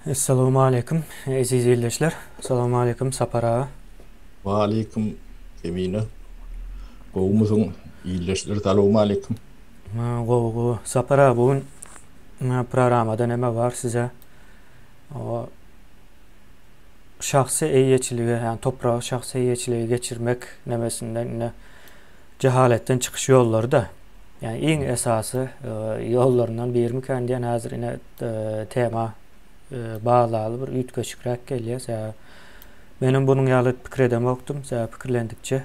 Essalawmaleýkim eziz ildeşler. Salawmaleýkim Sapar aga. Waleýkim Kemine. Gowumysyň ildeşler salawmaleýkim. Gowy gowy. Sapar aga bu gün programmada neme bar size? O şahsy eýeçilige, ýagny topragy şahsy eýeçilige geçirmek nemesinden ine jehaletden çykyş ýollary-da. Ýagny iň esasy ýollaryndan birmikän diýen häzir ine tema baglaly bir üýtgeşikräk gelýär. Sebäbi menem bunuň ýaly pikir edemokdym. Sebäbi pikirlendikçe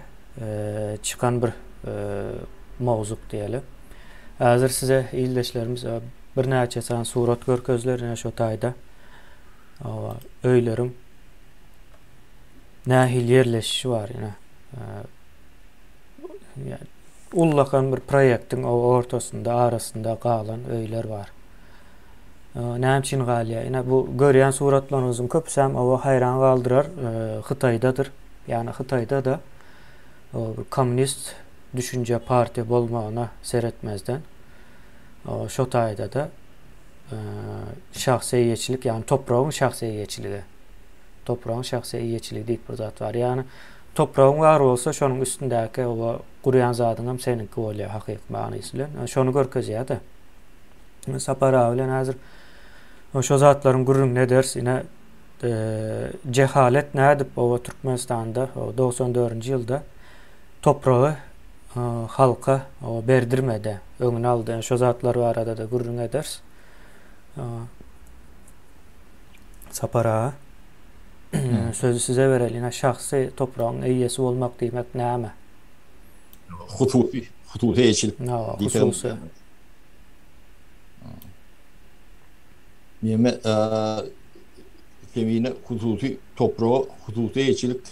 çykan bir mowzuk diýeli. Häzir size ildeşlerimiz birnäçe sany surat görkezdiler ine şu taýda. Öýleriň nähili ýerleşişi bar ine. Ullakan bir proýektiň ortasynda, arasynda galan öýler bar. Näme üçin galýar? Ine bu görýän suratlaryňyzyň köpüsem oba haýran galdyrar, Hytaýdadyr. Ýagny Hytaýda-da bir kommunist düşünje partiýa bolmagyna seretmezden, şo taýda-da şahsy eýeçilik, ýagny topragyň şahsy eýeçiligi. Topragyň şahsy eýeçiligi diýip bir zat bar. Ýagny topragyň bar bolsa, şonuň üstündäki oba gurýan zadyňam seniňki bolýar hakyky manysy bilen. Şony görkezýär-de. Sapar aga bilen häzir şo zatlaryň gürrüňini ederis. Ine, jehalet nädip oba Türkmenistanda 94-nji ýylda topragy halka berdirmedi, öňüni aldy. Şo zatlar barada-da gürrüň ederis. Sapar aga, sözi size bereli. Ine, şahsy topragyň eýesi bolmak diýmek näme? Hususy, hususy eýeçilik. Hususy. Neme, Kemine hususy topraga hususy eýeçilik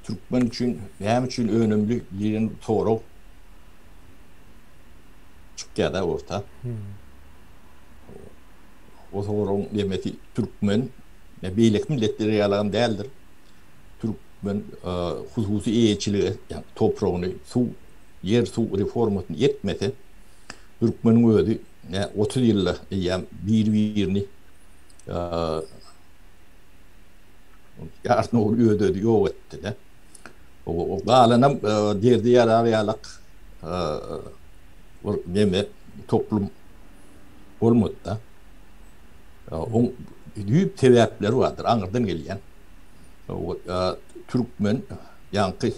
türkmen üçin näme üçin önümli diýen sorag çykýar-da orta. O soragyň nemesi türkmen, beýleki milletler ýalam däldir. Türkmen hususy eýeçilige, ýagny topragyny, suw, ýer-suw reformasyny etmese, türkmeniň özi 30 ýylda eýýäm bir-birini ýarysyny ol öz-özi ýok etdi-de. O galanam derdi ýarar ýalak bir neme toplum bolmady-da. Oň düýp sebäpleri bardyr, aňyrdan gelýän. Türkmen ýaňky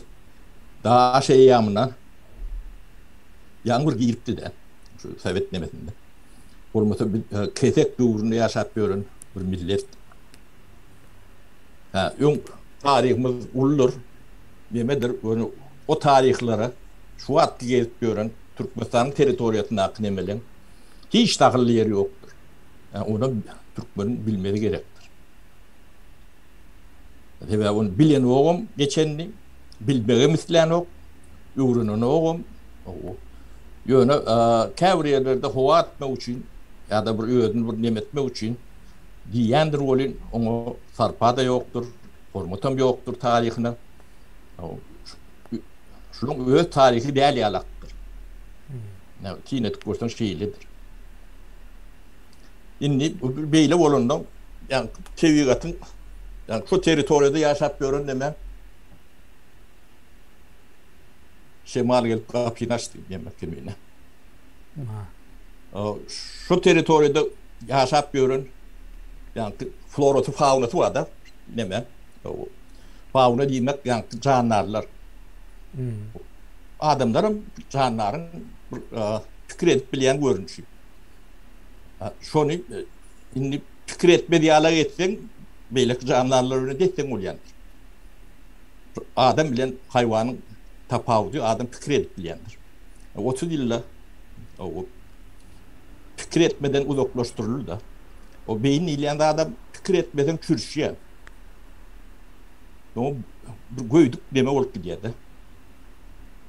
daş eýýamyna ýaňy bir giripdi-de, şu sowet nemesinde. Bolmasa biz kesek döwründe ýaşap ýören bir millet. Hä, öň taryhymyz uludyr, nemedir, ýöne o taryhlara şu wagtky gezip ýören Türkmenistanyň territoriýasyndaky nemeleň hiç dahylly ýeri ýokdur. Hä, onam türkmeniň bilmegi gerekdir. Sebäbi ony bilenogam geçenini, bilmegem islänok, öwrenenogam. Ýöne käbir ýerlerde howa atmak üçin ýa-da bir özüni bir neme etmek üçin diýýändir welin, oňa sarpa-da ýokdur, hormatam ýokdur taryhyna. Şunuň öz taryhy däl ýalakdyr. Syn edip görseň şeýledir. Indi beýle bolanda, ýagny tebigatyň, ýagny şu territoriýada ýaşap ýören neme şemal gelip gapyny açdy diýmek kemine. Şu territoriýada ýaşap ýören ýagny florasy, faunasy bar-da, neme? Fauna diýmek ýagny jandarlar. Adamlaram jandaryň bir pikir edip bilýän görnüşi. Şony indi pikir etmez ýalak etseň, beýleki jandarlar bilen deň bolýandyr. Adam bilen haýwanyň tapawudy adam pikir edip bilýändir. 30 ýylda o pikir etmeden uzaklaşdyryldy-da. O beýin diýilýän zadam pikir etmeseň çürşýär. O bir göýdük neme bolup gidýär-de.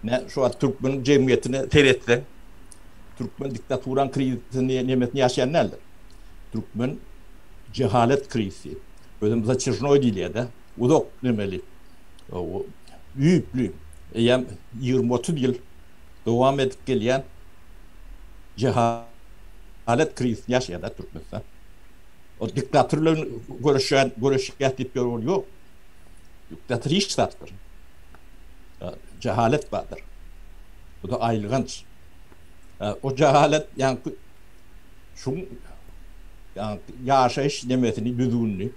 Ne şu wagt türkmeniň jemgyýetine seretseň, türkmen diktaturaň krizisini nemesini ýaşaýan däldir. Türkmen jehalet krizisi. Özem zatýažnoý diýilýär-de. Uzak nemeli. Düýpli, eýýäm 20-30 ýyl dowam edip gelýän jehalet krizisini ýaşaýar-da Türkmenistan. O diktator bilen göreşýän, göreşýär diýip ýör ol ýok. Diktator hiç zatdyr. Jahalet bardyr. Bu da aýylganç. O jahalet ýaňky şu ýaňky ýaşaýyş nemesini, düzgünini,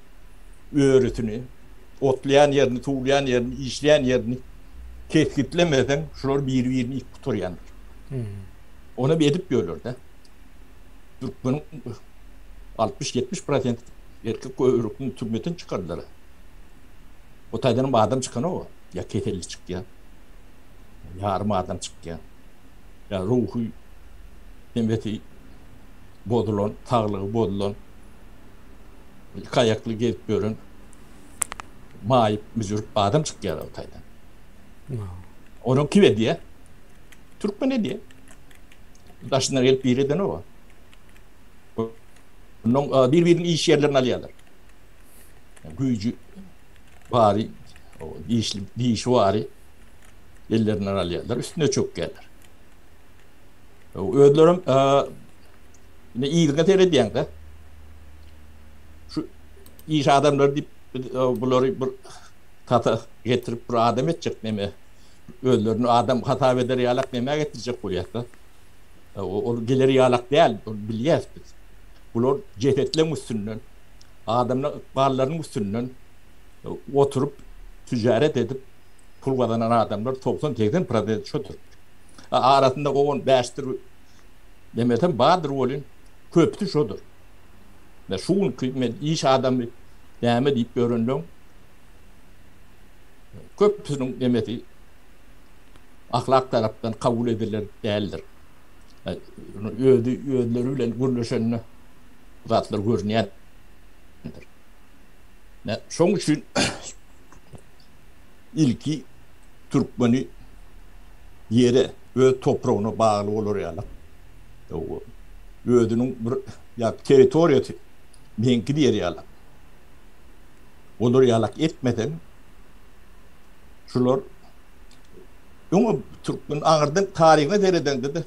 örüsini, otlaýan ýerini, suwlaýan ýerini, işleýän ýerini kesgitlemeseň, şular biri-birini iýip gutarýandyr. Onam edip ýörler-de. Türkmeniň 60-70 prosent erkek göwrükini türmeden çykardylar. O taýdanam adam çykanok. Ýa keselli çykýar. Ýarym adam çykýar. Ýa ruhy hemmesi bozulan, saglygy bozulan, iki aýakly gezip ýören maýyp, müjürip adam çykýar o taýdan. Onuň kim edýär? Türkmen edýär. Daşyndan gelip biri edenok. Bundan bir-biriniň iş ýerlerini alýarlar. Güýji bary, dişli, dişi bary ellerinden alýarlar, üstüne çökýärler. Özlerem ine yzyňa seredýäň-de. Şu iş adamlary diýip bulary bir tata getirip bir adam etjek neme özlerini adam hasap eder ýalak nämä getirjek bolýar-da. Ol geler ýalak däl, ony bilýäs biz. Bular jesetleň üstünden, adamlaň ykballarynyň üstünden oturyp, tüjaret edip, pul gazanan adamlar 90-80 prosent şodur. Arasynda on bäşdir demesem bardyr welin, köpüsi şodur. Ve şu günki men iş adamy näme diýip ýörenleň köpüsiniň nemesi ahlak tarapdan kabul ediler däldir. Özi özleri bilen gürleşende bu zatlar görünýändir. Şoň üçin ilki türkmeni ýere, öz topragyna bagly bolar ýaly. Özüniň bir ýa territoriýasy meňki diýer ýaly. Olar ýalak etmeseň, şular öňe türkmen aňyrdan taryhyna seredeňde-de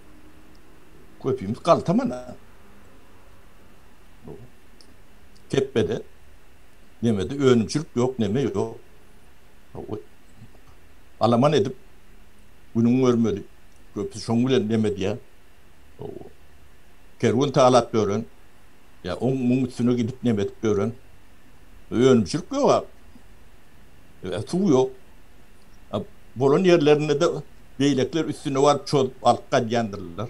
köpimiz galtaman. Tepbede nemede önümçilik ýok, neme ýok. Alaman edip günüň görmeli. Köpüsi şoň bilen neme edýär. Kerwen talap ýören, ýa oň muň üstüne gidip neme edip ýören. Önümçilik ýok. Suw ýok. Bolan ýerlerinde-de beýlekiler üstüne baryp çozup alyp gaýdýandyrlar.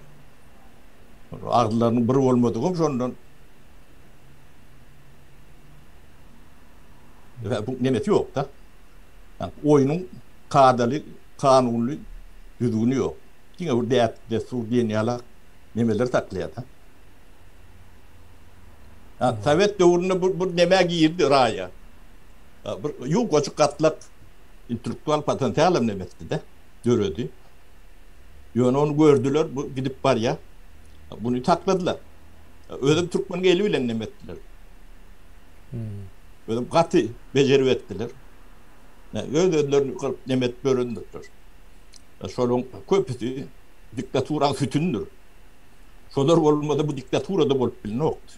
Agyzlarynyň bir bolmadygam şondan. Bu nemesi ýok-da. Oýnuň kadaly, kanunly düzgüni ýok. Diňe bir däp-dessur diýen ýaly nemeler saklaýar-da. Sowet döwründe bu bu nemä girdi raýa. Bir ýuwgajyk gatlak intellektual potensialam nemesdi-de döredi. Ýöne ony gördüler, bu gidip barýar. Buny sakladylar. Özem türkmeniň eli bilen neme etdiler. Özem gaty bejerip etdiler. Öz-özlerini gyryp neme edip ýörendirler. Şolaryň köpüsi diktaturaň sütünidir. Şolar bolmasa bu diktatura-da bolup bilinokdy.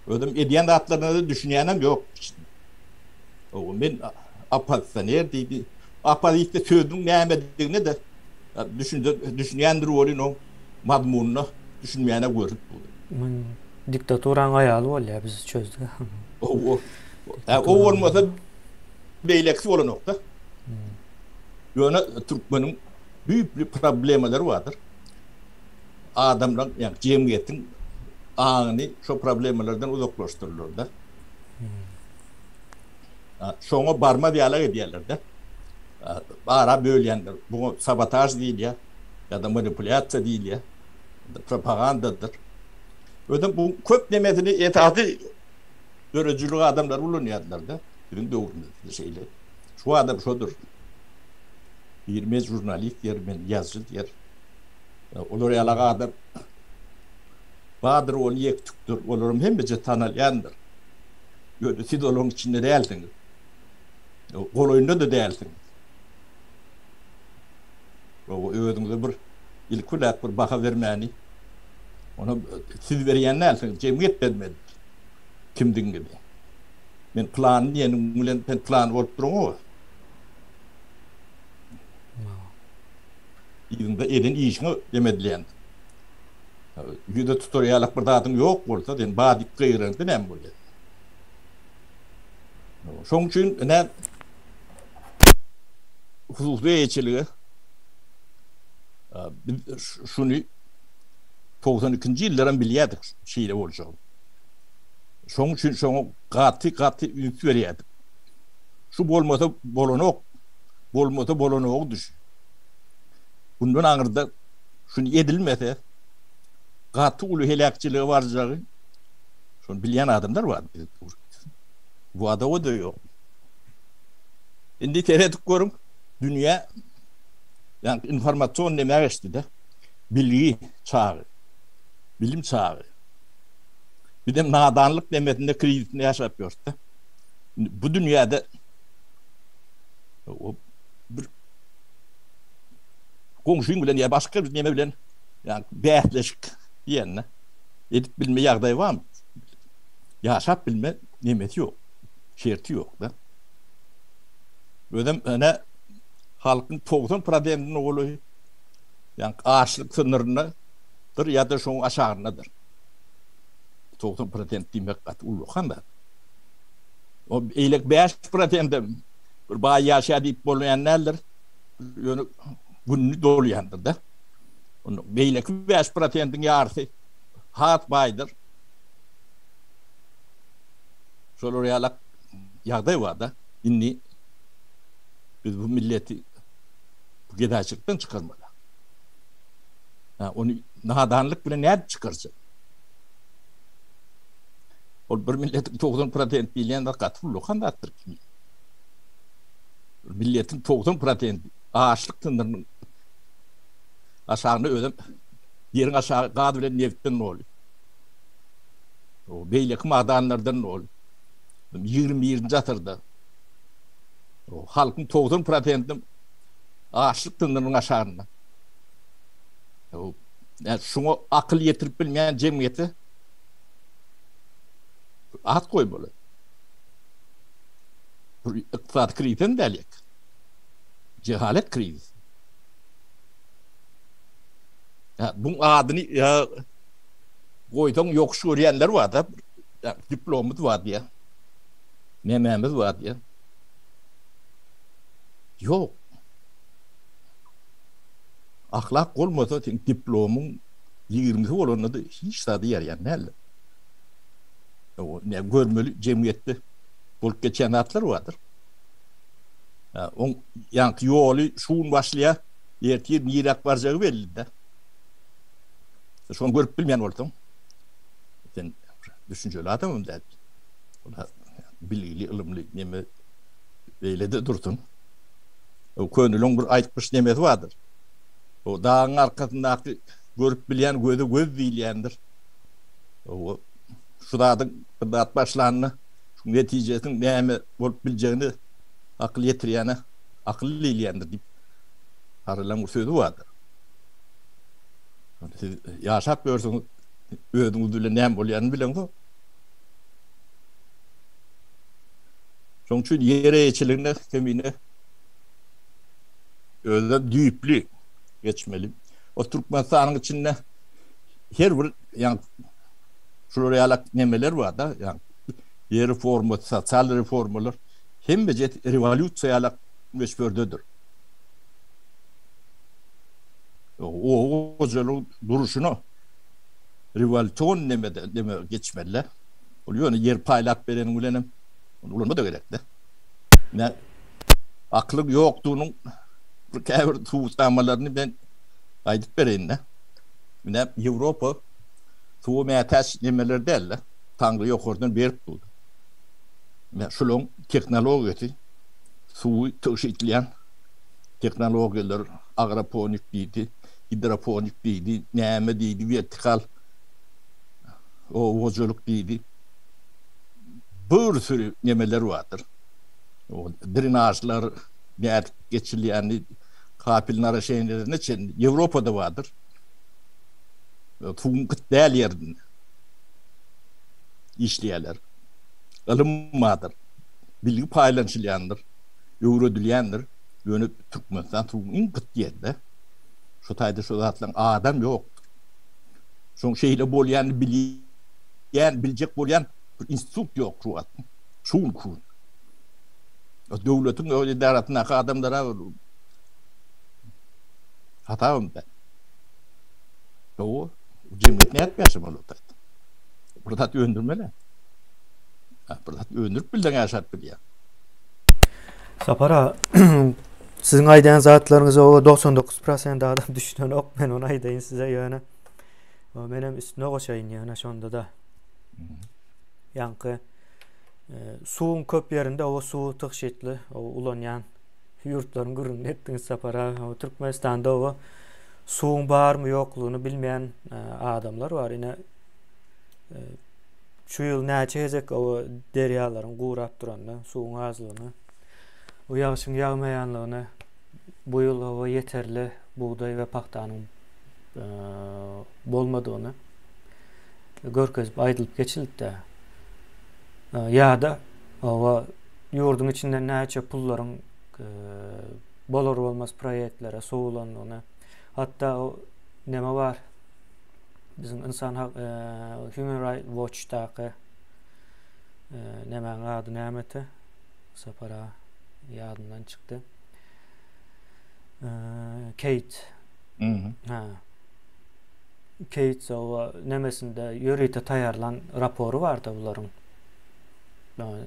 Özem edýän zatlaryna-da düşünýänem ýok. Owa men oppozisioner diýdi. Oppozisiýa sözüniň nämedigine-de düşünse düşünýändir welin oň mazmunyna düşünmeýäne görnüp dur. Diktaturaň aýaly bolýar biz çözdük. Owa. O bolmasa beýlekisi bolanok-da. Ýöne türkmeniň düýpli problemalary bardyr. Adamlaryň, ýagny jemgyýetiň aňyny şo problemalardan uzaklaşdyryrlar-da. Şoňa barmaz ýalak edýärler-de. Ara bölýänler. Buňa sabotaž diýilýär ýa-da manipulýasiýa diýilýär. Propagandadyr. Özem bu köp nemesini esasy döredijilik adamlary ulanýardylar-da. Biziň döwrümizde şeýle. Şu adam şodur. Biri men žurnalist diýer, men ýazyjy diýer. Olar ýalak adam bardyr, ol ýek-tükdür. Olaram hemmeje tanalýandyr. Ýöne siz olaryň içinde dälsiňiz. Golaýynda-da dälsiňiz. Özüňize bir ilki biläp bir baha bermäni, ony siz berýän dälsiňiz, jemgyýet bermelidir. Kimdigiňizi. Men plany diýeniň bilen sen plany bolup duruň-ow. Yzyňda eden işiňe dem edilýändir. Ýüze tutar ýalak bir zadyň ýok bolsa, sen bar diýip gygyraňda näme bolýar? Şoň üçin ine hususy eýeçilige biz şuny 92-nji ýyllaram bilýärdik şeýle boljagyny. Şoň üçin şoňa gaty-gaty üns berýärdik. Şu bolmasa bolanok, bolmasa bolanogy düş. Bundan aňyrda şuny edilmese gaty uly heläkçilige barjagy şony bilýän adamlar bar. Wada-da ýok. Indi seredip görüň, dünýä ýa informasion nämä geçdi-de? Bilgi çagy, bilim çagy. Bizem nadanlyk nemesinde krizisinde ýaşap ýörüs-de. Bu dünýäde bir goňşyň bilen ýa başga bir neme bilen ýa bäsleşik diýende edip bilme ýagdaýy barmy? Ýaşap bilme nemesi ýok. Şerti ýok-da. Özem ene halkyň 90 prosentini goly ýa açlyk sınyryndadyr ýa-da şoň aşagyndadyr. 90 prosent diýmek gaty ullakan zat. O eýlek 5 prosentim bir baý ýaşaýar diýip bolmaýan däldir. Ýöne gününi dolýandyr-da. Onda beýleki 5 prosentiň ýarysy has baýdyr. Şolar ýalak ýagdaý bar-da. Indi biz bu milleti bu gedaýçylykdan çykarmaly. Ha, ony nadanlyk bilen nädip çykarjak? Ol bir milletiň 90 prosent diýilýän zat gaty ullakan zatdyr. Bir milletiň 90 prosenti açlyk syndyrynyň aşagynda özem ýeriň aşagy gaz bilen nebitden doly. O beýleki magdanlardan doly. 21-nji asyrda o halkyň 90 prosentiniň açlyk syndyrynyň aşagynda. O şuňa akyl ýetirip bilmeýän jemgyýete at goýmaly. Bu ykdysady krizem däl ýek. Jehalet krizisi. Ýa buň adyny ýa goýsaň ýokuş görýänler bar-da. Diplomymyz bar diýýär. Nemämiz bar diýýär. Ýok. Ahlak bolmasa seň diplomyň ýigrimisi bolanda-da hiç zada ýaraýan däldir. Ne görmeli jemgyýetde bolup geçýän zatlar bardyr. Oň ýaňky ýoly şu gün başlaýar, ertir niräk barjagy belli-dä. Şony görüp bilmeýän bolsaň, sen düşünjeli adamam däl. Bilgili, ylymly neme beýle-de dursun. O könüliň bir aýtmyş nemesi bardyr. O dagyň arkasyndaky görüp bilýän göze göz diýilýändir. O şu zadyň bir zat başlanda şu netijesiniň näme bolup biljegini akyl ýetirýäne akyl diýilýändir diýip Harylaň bir sözi bardyr. Siz ýaşap ýörsüňiz, özüňiz bilen näme bolýanyny bileňzok. Şonuň üçin ýer eýeçiligine kemine özem düýpli geçmeli. O Türkmenistanyň içinde her bir ýa şular ýaly nemeler bar-da, ýa ýer reformasy, sosial reformalar hemmeje rewolýusiýa ýaly möçberdedir. Oba hojalygy duruşyna rewolýusion nemede neme geçmeli. Ol ýöne ýer paýlap bereniň bilenem ony ulanma-da gerek-de. Ine, aklyň ýokdugynyň bir käbir subutnamalaryny men aýdyp bereýin-de. Ine, Ýewropa suwa mätäç nemeler däl-de, Taňry ýokardan berip durdy. Ine, şularyň tehnologiýasy, suwy tygşytlaýan tehnologiýalar, agroponik diýdi, gidroponik diýdi, näme diýdi, wertikal oba hojalyk diýdi. Bir süri nemeler bardyr. O drenažlar nädip geçilýäni, kapel naraşeniýalerine çenli Ýewropada bardyr. Suwuň gyt däl ýerinde işleýärler. Ylym bardyr. Bilgi paýlanyşylýandyr, öwredilýändir. Ýöne Türkmenistan suwuň iň gyt ýerinde. Şu taýda şu zatlaryň adam ýokdur. Şoň şeýle bolýanyny bilýän, biljek bolýan bir institut ýok şu wagt. Şu günki gün. Döwletiň öz edarasyndaky adamlara hasabym däl. Hawa, jemgyýet nädip ýaşamaly o taýda? Bir zat öndürmeli. Bir zat öndürip bilseň ýaşap bilýäň. Sapar aga, siziň aýdýan zatlaryňyza o 99 prosent adam düşünenok, men ony aýdaýyn size ýöne. Menem üstüne goşaýyn ýöne şonda-da. Ýaňky e, suwuň köp ýerinde o suwy tygşytly o ulanýan ýurtlaryň gürrüňini etdiňiz Sapar aga. Türkmenistanda o suwuň barmy ýoklugyny bilmeýän e, adamlar bar. Ine e, Şu ýyl näçe gezek o derýalaryň gurap duranyny, suwuň azlygyny, bu ýagşyň ýagmaýanlygyny, bu ýyl hawa ýeterli bugdaý we pagtanyň bolmadygyny görkezip aýdylyp geçildi-de. Ýa-da hawa ýurduň içinden näçe pullaryň bolar-bolmaz proýektlere sowulandygyny, hatda o neme bar, Biziň ynsan hak Human Rights Watch-daky nemäň ady nämeti? Sapar aga ýadymdan çykdy. Kate. Ha. Kate o nemesinde ýörite taýýarlan rapory bardy bularyň.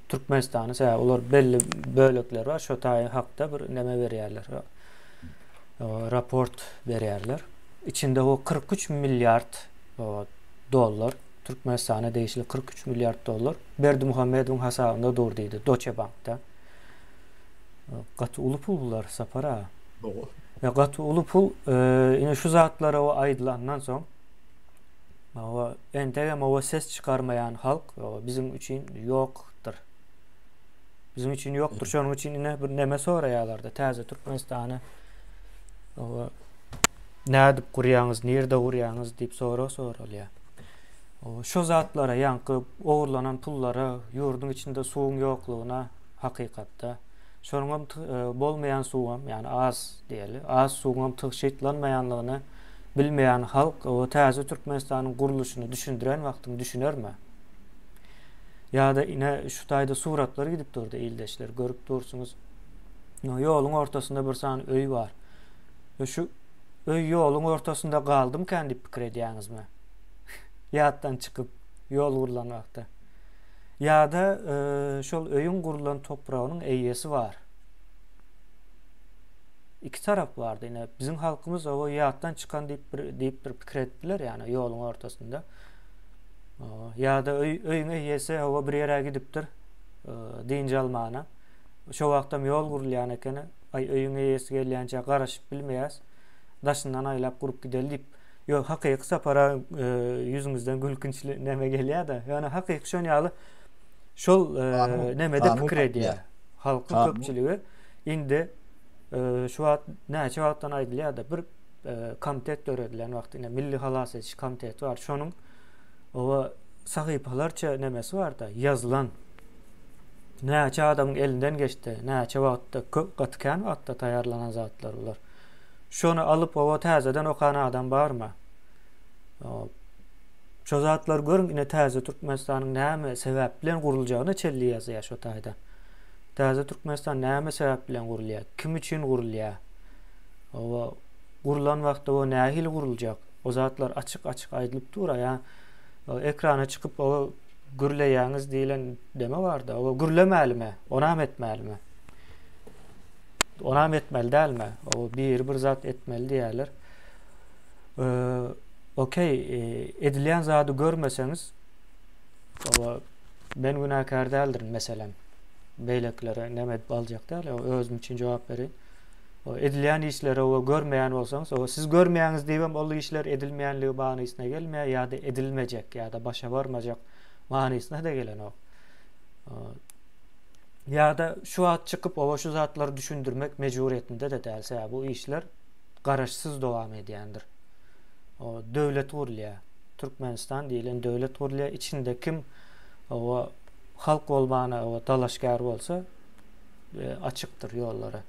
Türkmenistany sebäbi olar belli bölekler bar, şo taýy hakda bir neme berýärler. Raport berýärler. Içinde o 43 milliard dollar Türkmenistana degişli 43 milliard dollar Berdimuhamedowyň hasabynda dur diýdi Deutsche Bankda. Gaty uly pul bular Sapar aga. Dogry. Ya gaty uly pul ine şu zatlara o aýdylandan soň o entegem o ses çykarmaýan halk biziň üçin ýokdur. Biziň üçin ýokdur. Şonuň üçin ine bir neme soraýarlar-da täze Türkmenistany o Nädip gurýaňyz, nirde gurýaňyz diýip sorag soralýar. Şo zatlara, ýaňky ogurlanan pullara, ýurduň içinde suwuň ýoklugyna hakykatda, şonuňam bolmaýan suwam, ýagny az diýeli, az suwuňam tygşytlanmaýanlygyny bilmeýän halk o täze Türkmenistanyň gurluşyny düşündiren wagtyň düşünermi? Ýa-da ine şu taýda suratlar gidip durdy ildeşler, görüp dursuňyz. Ýoluň ortasynda bir sany öý bar. We şu öý ýoluň ortasynda galdymkän diýip pikir edýäňizmi? Ýatdan çykyp, ýol gurlan wagtda. Ýa-da e, şol öýüň gurlan topragynyň eýesi bar. Iki tarap bardy. Ine, biziň halkymyz o ýatdan çykan diýip bir diýip bir pikir etdiler, ýani ýoluň ortasynda. Ýa-da öý öýüň eýesi hawa bir ýere gidipdir, e, dynç almana. Şo wagtam ýol gurulýan ekeni. Aý, öýüň eýesi gelýänçä garaşyp bilmeýäs. Daşyndan aýlap gurup gideli diýip. Ýok, hakyky Sapara ýüzüňizden gülkünçli neme gelýär-de. Ýöne hakyky şon ýaly şol nemede pikir edýär. Halkyň köpçüligi indi şu wagt näçe wagtdan aýdylýar-da bir komitet döredilen wagty ine Milli halas ediş komiteti bar. Şonuň oba sahypalarça nemesi bar-da, ýazylan. Näçe adamyň elinden geçdi, näçe wagtda, köp gaty kän wagtda taýýarlanan zatlar bular. Şony alyp oba täzeden okan adam barmy? Şo zatlary görüň ine täze Türkmenistanyň näme sebäp bilen guruljagyna çenli ýazýar şo taýda. Täze Türkmenistan näme sebäp bilen gurulýar? Kim üçin gurulýar? Oba gurulan wagtda o nähili guruljak? O zatlar açyk-açyk aýdylyp dur ýa ekrana çykyp o Gürleýäňiz diýlen deme barda. O gürlemälimi? Onam etmälimi? Onam etmeli dälmi? O biri bir zat etmeli diýýärler. Okey, edilýän zady görmeseňiz, o men günäkär däldirin meselem. Beýlekilere näme edip aljak däl, özüm üçin jogap bereýin. O edilýän işleri o görmeýän bolsaňyz, o siz görmeýäňiz diýibem ol işler edilmeýänligi manysyna gelmeýär ýa-da edilmejek ýa-da başa barmajak manysyna-da gelenok. Ýa-da şu wagt çykyp oba şu zatlary düşündirmek mejburyýetinde-de däl, sebäbi bu işler garaşsyz dowam edýändir. O döwlet gurulýar. Türkmenistan diýlen döwlet gurulýar. Içinde kim oba. halk bolmana oba dalaşgär bolsa açykdyr ýollary.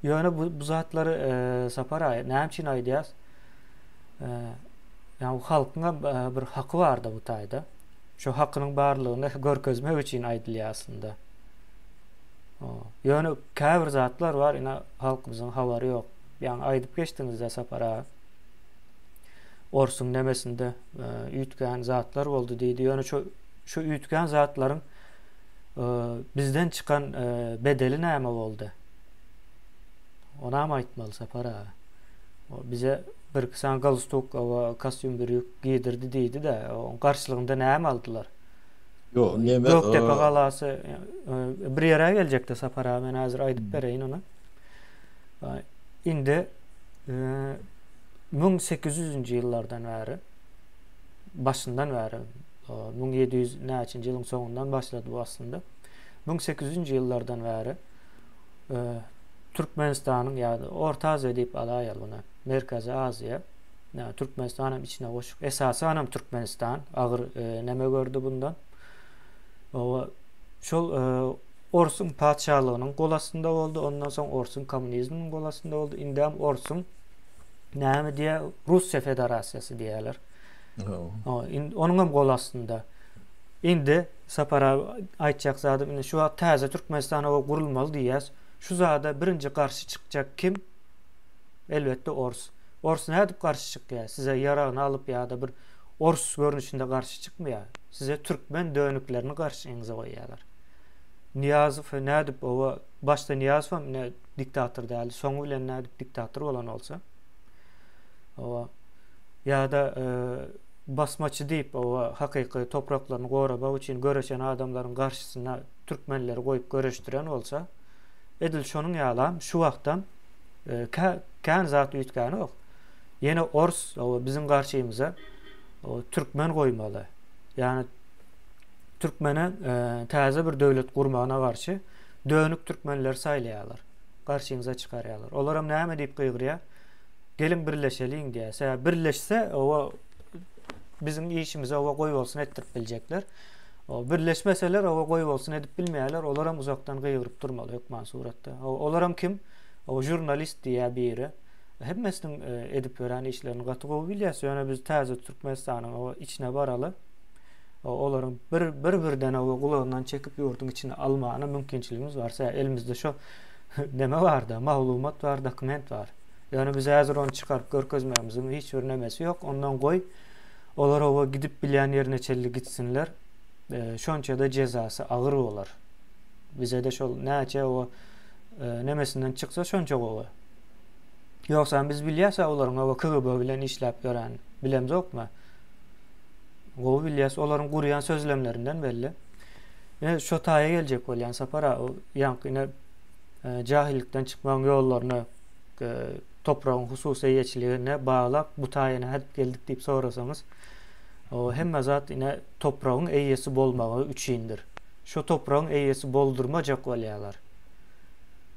Ýöne bu, bu zatlary e, Sapar aga näme üçin aýdýas? E, ýa halkyň hem e, bir haky barda bu taýda. Şu hakynyň barlygyny görkezmek üçin aýdylýar aslynda. Ýöne käbir zatlar bar, ine halkymyzyň habary ýok. Ýaňy aýdyp geçdiňizde Sapar aga. Orsuň nemesinde e, üýtgän zatlar boldy diýdi. Ýöne şu şu üýtgän zatlaryň e, bizden çykan e, bedeli näme boldy? Onam aýtmaly Sapar aga. O bize bir sany galstuk we kostýum birýük giydirdi diýdi-de, oň garşylygynda näme aldylar? Ýok, neme? Gökdepe galasy bir ýere geljekdi Sapar aga, men häzir aýdyp bereýin ony. Indi 1800-nji ýyllardan bäri başyndan bäri 1700 näçinji ýylyň soňundan başlady bu aslynda. 1800-nji ýyllardan bäri Türkmenistanyň ýa-da Orta Aziýa diýip alaýaly muny. Merkezi Aziýa, ýa Türkmenistan hem içine goşup, esasan hem Türkmenistan agyr e, neme gördi bundan. Owa şol e, Orsuň patyşalygynyň gol astynda boldy, ondan soň Orsuň kommunizminiň gol astynda boldy. Indem Orsuň näme diýä Russiýa Federasiýasy diýýärler. Onuň hem gol astynda. Indi Sapar aga aýtjak zadym indi şu wagt täze Türkmenistan oba gurulmaly diýýäs. Şu zada birinji garşy çykjak kim? Elbetde ors. Ors nädip garşy çykýar? Size ýaragyny alyp ýa-da bir ors görnüşinde garşy çykmaýar. Size türkmen dönüklerini garşyňyza goýýarlar. Nyýazow nädip oba başda Nyýazow hem ine diktator däldi. Soňy bilen nädip diktator bolan bolsa. Oba ýa-da e, basmaçy diýip oba hakyky topraklaryny goramak üçin göreşen adamlaryň garşysyna türkmenleri goýup göreşdiren bolsa, edil şonuň ýalam şu wagtam e, kän zat üýtgänok. Ýene ors oba biziň garşymyza türkmen goýmaly. Ýagny türkmene e, täze bir döwlet gurmagyna garşy dönük türkmenleri saýlaýarlar. Garşyňyza çykarýarlar. Olaram näme diýip gygyrýar? Geliň birleşeliň diýýär. Sebäbi birleşse, oba biziň işimizi oba goýbolsun etdirip biljekler. O birleşmeseler oba goýbolsun edip bilmeýärler. Olaram uzakdan gygyryp durmaly hökman suratda. Olaram kim? O žurnalist diýýär biri. Hemmesiniň e, edip ýören işlerini gaty gowy bilýäs. Ýöne biz täze Türkmenistanyň o içine baraly. Olaryň bir bir birden o gulagyndan çekip ýurduň içine almagyna mümkinçiligimiz bar. Sebäbi elimizde şo neme barda, maglumat bar, dokument bar. Ýöne biz häzir ony çykaryp görkezmegimiziň hiç bir nemesi ýok. Ondan goý, olar oba gidip bilýän ýerine çenli gitsinler. E, şonça-da jezasy agyr bolar. Bize-de şol näçe o e, nemesinden çyksa şonça gowy. Ýogsam biz bilýäs olaryň oba KGB bilen işläp ýören. Bilemzokmy? Gowy bilýäs, olaryň gurýan sözlemlerinden belli. Ine şo taýa geljek bolýan Sapar aga, ýaňky ine e, jahillikden çykmagyň ýollaryny e, topragyň hususy eýeçiligine baglap bu taýa nädip geldik diýip sorasaňyz, o hemme zat ine topragyň eýesi bolmagy üçindir. Şo topragyň eýesi boldurmajak bolýarlar.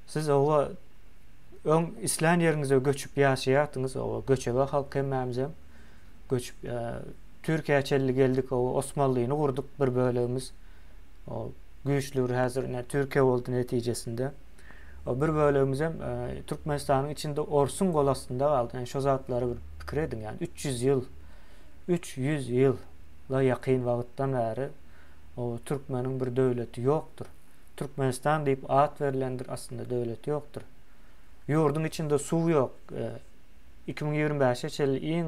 Siz owa öň islän ýeriňize göçüp ýaşaýardyňyz, owa göçebe halk hemmämizem göçüp e, Türkiýä çenli geldik, owa Osmanlyny gurduk bir bölegimiz. O güýçli bir häzir ine Türkiýe boldy netijesinde. O bir bölegimizem e, Türkmenistanyň içinde orsuň gol astynda galdy. Yani şo zatlary bir pikir ediň. Yani 300 ýyl 300 ýyl la ýakyn wagtdan bäri o türkmeniň bir döwleti ýokdur. Türkmenistan diýip at berlendir, aslynda döwleti ýokdur. Ýurduň içinde suw ýok. E, 2025-e çenli iň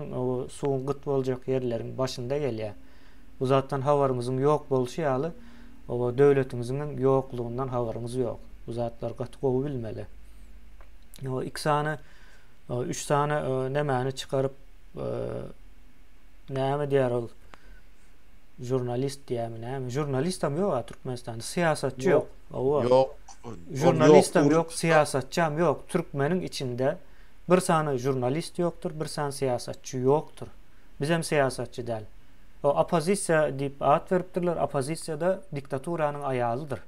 suwuň gyt boljak ýerleriň başynda gelýär. Bu zatdan habaryňyzyň ýok bolşy ýaly, oba döwletiňiziň hem ýoklugyndan habaryňyz ýok. Bu zatlary gaty gowy bilmeli. O iki sany, üç sany nemäni çykaryp, näme diýer ol? Žurnalist diýermi näme? Žurnalist hem ýok Türkmenistanda, syýasatçy ýok. Owa. Ýok. Žurnalist hem ýok, syýasatçy hem ýok. Türkmeniň içinde Bir sany žurnalist ýokdur, bir sany syýasatçy ýokdur. Bizem syýasatçy däl. O oppozisiýa diýip at beripdirler, oppozisiýada diktaturanyň aýalydyr.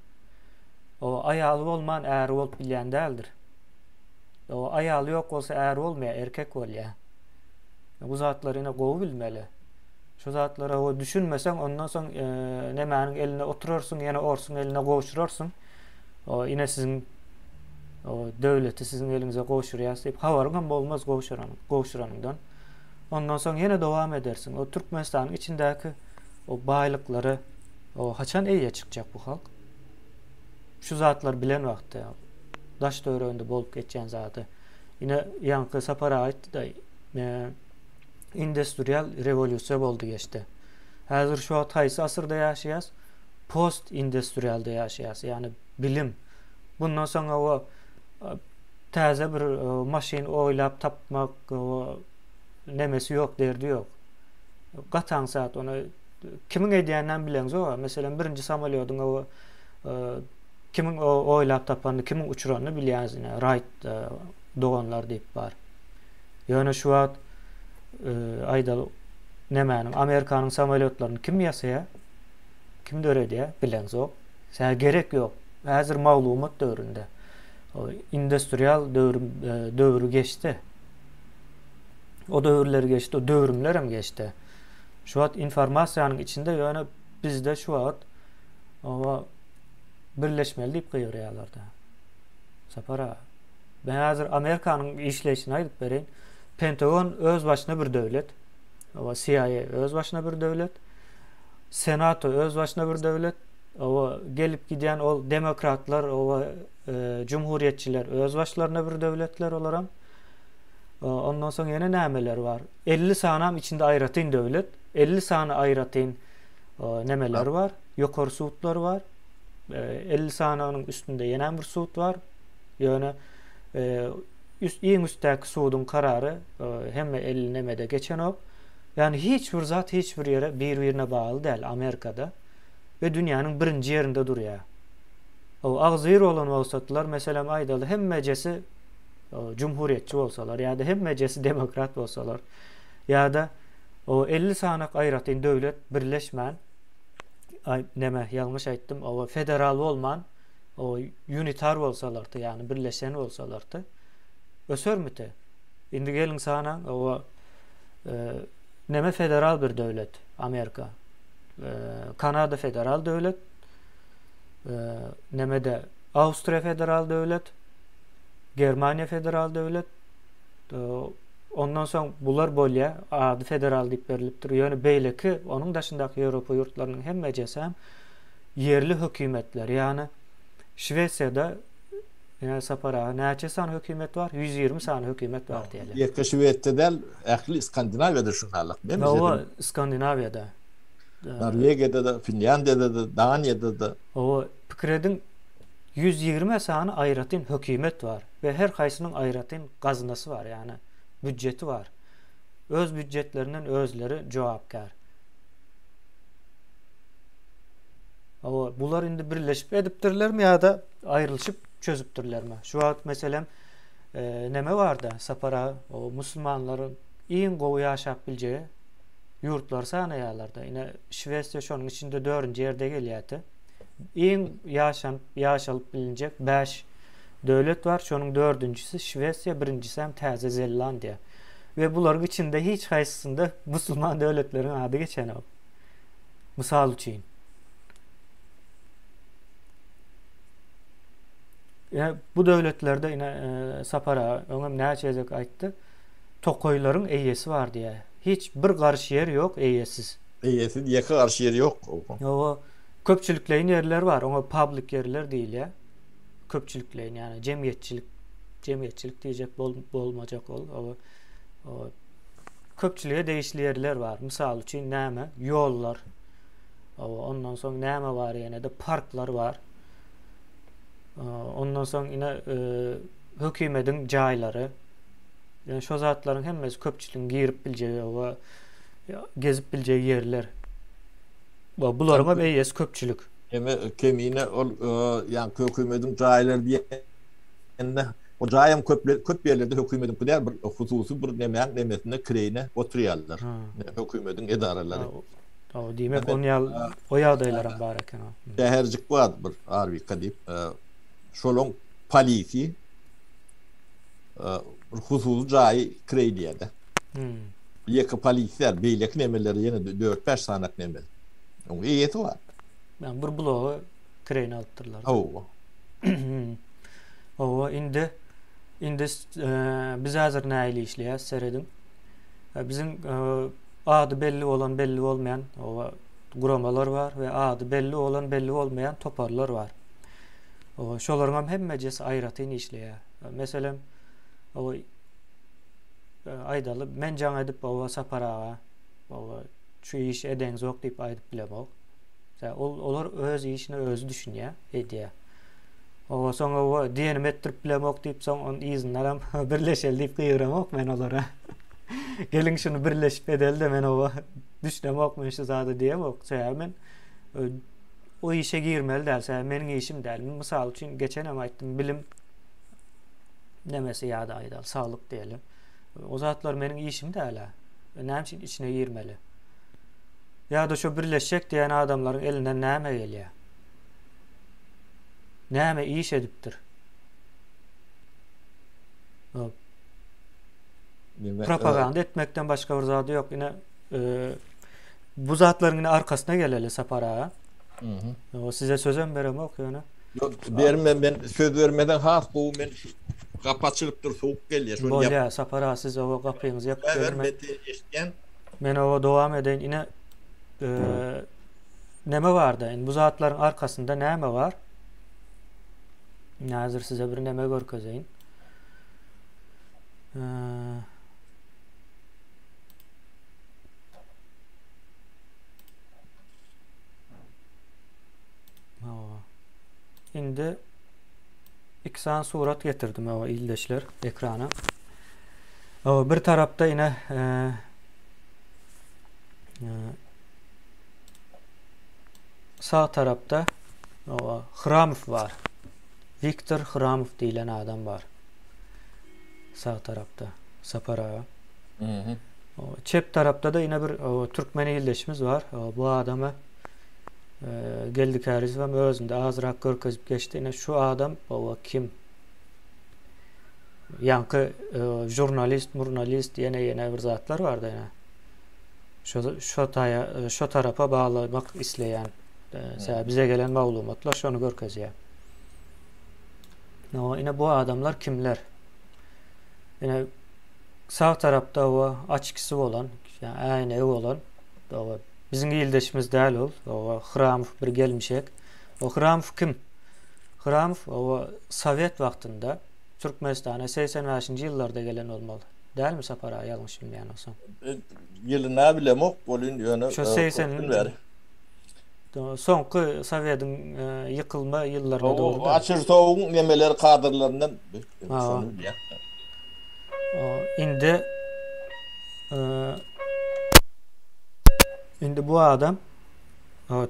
O aýaly bolman äri bolup bilýän däldir. O aýaly ýok bolsa äri bolmaýar, erkek bolýar. Bu zatlary ine gowy bilmeli. Şu zatlara o düşünmeseň, ondan soň e, nemäniň eline oturarsyň, ýene orsuň eline gowşurarsyň. O ine siziň o döwleti siziň eliňize gowşurýas diýip habaryň hem bolmaz gowşuran, gowşuranyňdan. Ondan soň ýene dowam edersiň. O Türkmenistanyň içindäki o baýlyklara o haçan eýe çykjak bu halk? Şu zatlar bilen wagtda daş töwereginde bolup geçýän zady. Ine ýaňky Sapar aga aýtdy-da, e, industrial rewolýusiýa boldy geçdi. Häzir şu wagt haýsy asyrda ýaşaýas? Post industrialda ýaşaýas, ýagny bilim. Bundan soň o täze bir maşyn oýlap tapmak o nemesi ýok, derdi ýok. Gaty aňsat ony kimiň edýänden bileňzok. Meselem, birinji samolýodyň o kimiň oýlap tapanyny, kimiň uçuranyny bilýäňiz ine, Wright doganlar diýip bar. Ýöne şu wagt aýdaly nemäniň Amerikanyň samolýotlaryny kim ýasaýar? Kim döredýär? Bileňzok. Sä gerek ýok. Häzir maglumat döwründe. O industrial döwrüm döwri geçdi. O döwürler geçdi, o döwrümler hem geçdi. Şu wagt informasiýanyň içinde ýöne bizde şu wagt oba birleşmeli diýip gygyrýarlar-da. Sapar aga. Men häzir Amerikanyň işleýşini aýdyp bereýin. Pentagon öz başyna bir döwlet. Oba CIA öz başyna bir döwlet. Senato öz başyna bir döwlet. Oba gelip gidýän ol demokratlar, oba e, cumhuriyetçiler öz başlaryna bir döwletler olaram. Ondan soň ýene nämeler bar? 50 sanam içinde aýratyn döwlet, 50 sany aýratyn nemeler bar, ýokary sudlar bar. 50 sanynyň üstünde ýene bir sud bar. Ýöne üst iň üstdäki suduň karary hemme 50 nemede geçenok. Ýani hiç bir zat hiç bir ýere bir-birine bagly däl Amerikada we dünýäniň birinji ýerinde durýar. O agzybir bolan bolsadylar, meselem aýdaly hemmejesi jumhuriýetçi bolsalar ýa-da hemmejesi demokrat bolsalar ýa-da o 50 sanak aýratyn döwlet birleşmän aý neme ýalňyş aýtdym o federal bolman o unitar bolsalardy ýagny birleşen bolsalardy ösermidi indi geliň sanaň o e, neme federal bir döwlet Amerika e, Kanada federal döwlet e, nemede Awstriýa federal döwlet Germaniýa federal döwlet. Ondan soň bular bolýar, ady federal diýip berlipdir. Ýöne beýleki onuň daşyndaky Ýewropa ýurtlarynyň hemmejesi hem ýerli hökümetler. Ýagny Şwesiýada ýa Sapar aga näçe sany hökümet bar? 120 sany hökümet bar diýeli. Ýeke Şwesiýada däl, ähli Skandinawiýada şundalyk. Hawa, Skandinawiýada. Norwegiýada-da, Finlýandiýada-da, Daniýada-da. Hawa, pikir ediň, 120 sany aýratyn hökümet bar we her haýsynyň aýratyn gaznasy bar, ýagny býudjeti bar. Öz býudjetlerinden özleri jogapkär. Hawa, bular indi birleşip edipdirlermi ýa-da aýrylyşyp çözüpdirlermi? Şu wagt meselem, e, neme barda, Sapar aga, o musulmanlaryň iň gowy ýaşap biljegi ýurtlary sanaýarlar-da. Ine, Şwesiýa şonuň içinde dördünji ýerde gelýärdi. Iň ýaşanyp, ýaşalyp bilinjek 5 döwlet bar. Şonuň dördünjisi Şwesiýa, birinjisi hem Täze Zelandiýa. We bularyň içinde hiç haýsysynda musulman döwletleriň ady geçenok. Mysal üçin. Ine, bu döwletlerde ine e, Sapar aga öňem näçe gezek aýtdy. Tokaýlaryň eýesi bar diýýär. Hiç bir garyş ýer ýok eýesiz. Eýesiz ýeke garyş ýer ýok. Ýoga köpçülikleýin ýerler bar, oňa public ýerler diýilýär. Köpçülikleýin, ýagny jemgyýetçilik, jemgyýetçilik diýjek bol, bolmajak ol. Oba, o, köpçülige degişli ýerler bar. Mysal üçin näme? Ýollar. Oba, ondan soň näme bar ýene-de parklar bar. Ondan soň ine e, hökümediň jaýlary. Ýöne şo zatlaryň hemmesi köpçüligiň girip biljegi we gezip biljegi ýerler. We bularyň hem eýesi köpçülik. Eme kemine ol ýaňky hökümediň jaýlary diýende o jaý hem köp köp ýerlerde hökümediňki däl bir hususy bir nemäň nemesinde kireýine oturýarlar. Hökümediň edaralary. O diýmek on ýal o ýagdaýlar hem bar eken. Şäherjik bar bir Arwika diýip. Şolaň polisi bir hususy jaýy kireýleýär-de. Hmm. Ýeke polisiýa, beýleki nemeleri ýene dört-bäş sanak neme. Oň eýesi bar. Ýa bir blogy kireýine alypdyrlar. Hawa. Hawa, indi indi biz häzir nähili işleýäs serediň. Biziň ady belli bolan, belli bolmaýan hawa guramalar bar we ady belli bolan, belli bolmaýan toparlar bar. Hawa, şolaryň hem hemmejesi aýratyn işleýär. Meselem, hawa aýdaly, men jaň edip hawa Sapar aga, hawa şu işi edeňzok diýip aýdyp bilemok. Ol olar öz işine özi düşünýär, edýär. Owa soň owa diýenimi etdirip bilemok diýip soň onuň yzyndanam birleşeli diýip gygyramok men olara. Geliň şuny birleşip edeli-de men owa düşünemok men şu zada diýemok. Sebäbi men o işe girmeli däl, sebäbi meniň işim däl. Mysal üçin geçenem aýtdym bilim nemesi ýa-da aýdaly saglyk diýeli. O zatlar meniň işim däl-ä. Näme üçin içine girmeli? Ýa-da şo birleşjek diýen adamlaryň elinden näme gelýär? Näme iş edipdir? Propaganda etmekden başga bir zady ýok. Ine bu zatlaryň ine arkasyna geleli Sapar aga. O size sözem beremok ýöne. Ýok, berme men söz bermeden has gowy men gapy açylypdyr sowuk gelýär. Şony Bolýar Sapar aga siz oba gapyňyzy ýapyp geliň. Men eşitýän. Men oba dowam edeýin. Ine neme barda indi bu zatlaryň arkasynda näme bar? Häzir size bir neme görkezeýin. Indi iki sany surat getirdim o ildeşler ekrana. O bir tarapda ine e, e, Sag tarapda owa Hramow bar. Wiktor Hramow diýlen adam bar. Sag tarapda Sapar aga. Mhm. Çep tarapda-da ýene bir türkmen ildeşimiz bar. Bu adamy e, Geldi Kärizow hem özünde azrak görkezip geçdi. Ine şu adam owa kim? Ýaňky e, žurnalist, murnalist ýene ýene bir zatlar bardy ýene. Şo şo taýa şo tarapa baglamak isleýän. Sebäbi bize gelen maglumatlar şony görkezýär. No, ine bu adamlar kimler? Ine sag tarapda o açkisi bolan, ýa äýnegi bolan, o biziň ildeşimiz däl ol, o Hramow bir gelmişek. O Hramow kim? Hramow o sowet wagtynda Türkmenistana 85-nji ýyllarda gelen bolmaly. Dälmi Sapar aga ýalňyş bilmeýän bolsam. Ýylyna bilemok welin ýöne Şu 80 bäri. Soňky sowetiň ýykylma ýyllaryna dogry. Açyr sowuň nemeler kadrlaryndan şony bilýän. Indi indi bu adam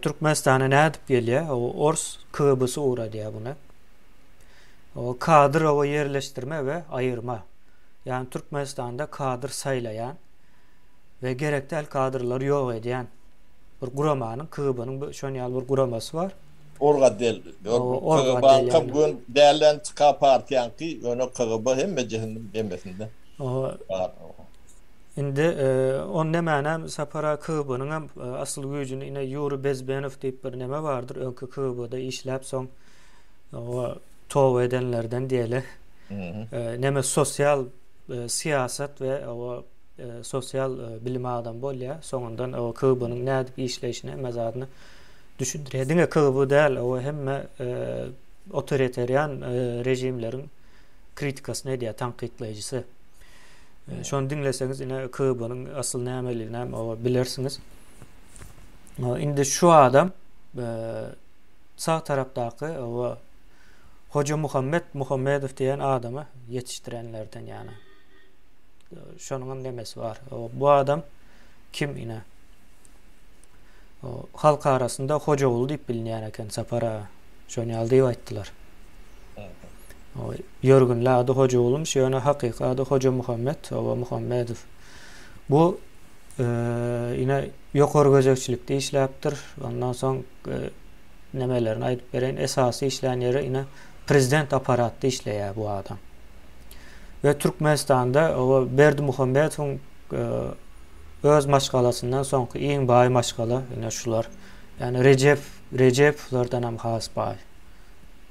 Türkmenistana nädip gelýär? O ors KGB-si ugradýar buny. O kadr oba ýerleşdirme we aýyrma. Ýagny Türkmenistanda kadr saýlaýan we gerek däl kadrlary ýok edýän bir guramanyň KGB-niň şon ýaly bir guramasy bar. Orgodel. KGB-nyňkam gön dälden çyka partiýaňky ýöne KGB hemmejesiniň hemmesinde bar. Indi on nemänem Sapar aga KGB-nyňam asyl güýjüni ine Ýuri Bezbenow diýip bir neme bardyr öňki KGB-da işläp soň toba edenlerden diýeli. Neme sosial syýasat we o sosial bilim adam bolýar. Soňundan o KGB-niň nädip işleýşini hemme zadyny düşündirýär. Diňe KGB däl, o hemme otoriterian režimleriň kritikasyny edýär, tankytlaýjysy. Şony diňleseňiz ine KGB-niň asyl nämeligini hem o bilersiňiz. Indi şu adam sag tarapdaky o Hojamuhammet Muhammedow diýen adamy ýetişdirenlerden ýany. Şonuň hem nemesi bar. Bu adam kim ine? Halk arasynda Hojaguly diýip bilinýän eken Sapar aga. Şony ýaly diýip aýtdylar. Ýörgünli ady Hojagulymyş, ýöne hakyky ady Hojamuhammet, oba Muhammedow. Bu e, ine ýokary gözegçilikde işläpdir. Ondan soň e, nemelerini aýdyp bereýin. Esasy işlän ýeri ine prezident apparatda işleýär bu adam. We Türkmenistanda o Berdimuhamedowyň e, öz maşgalasyndan soňky iň baý maşgala ine şular. Ýagny Rejep Rejepowlardanam has baý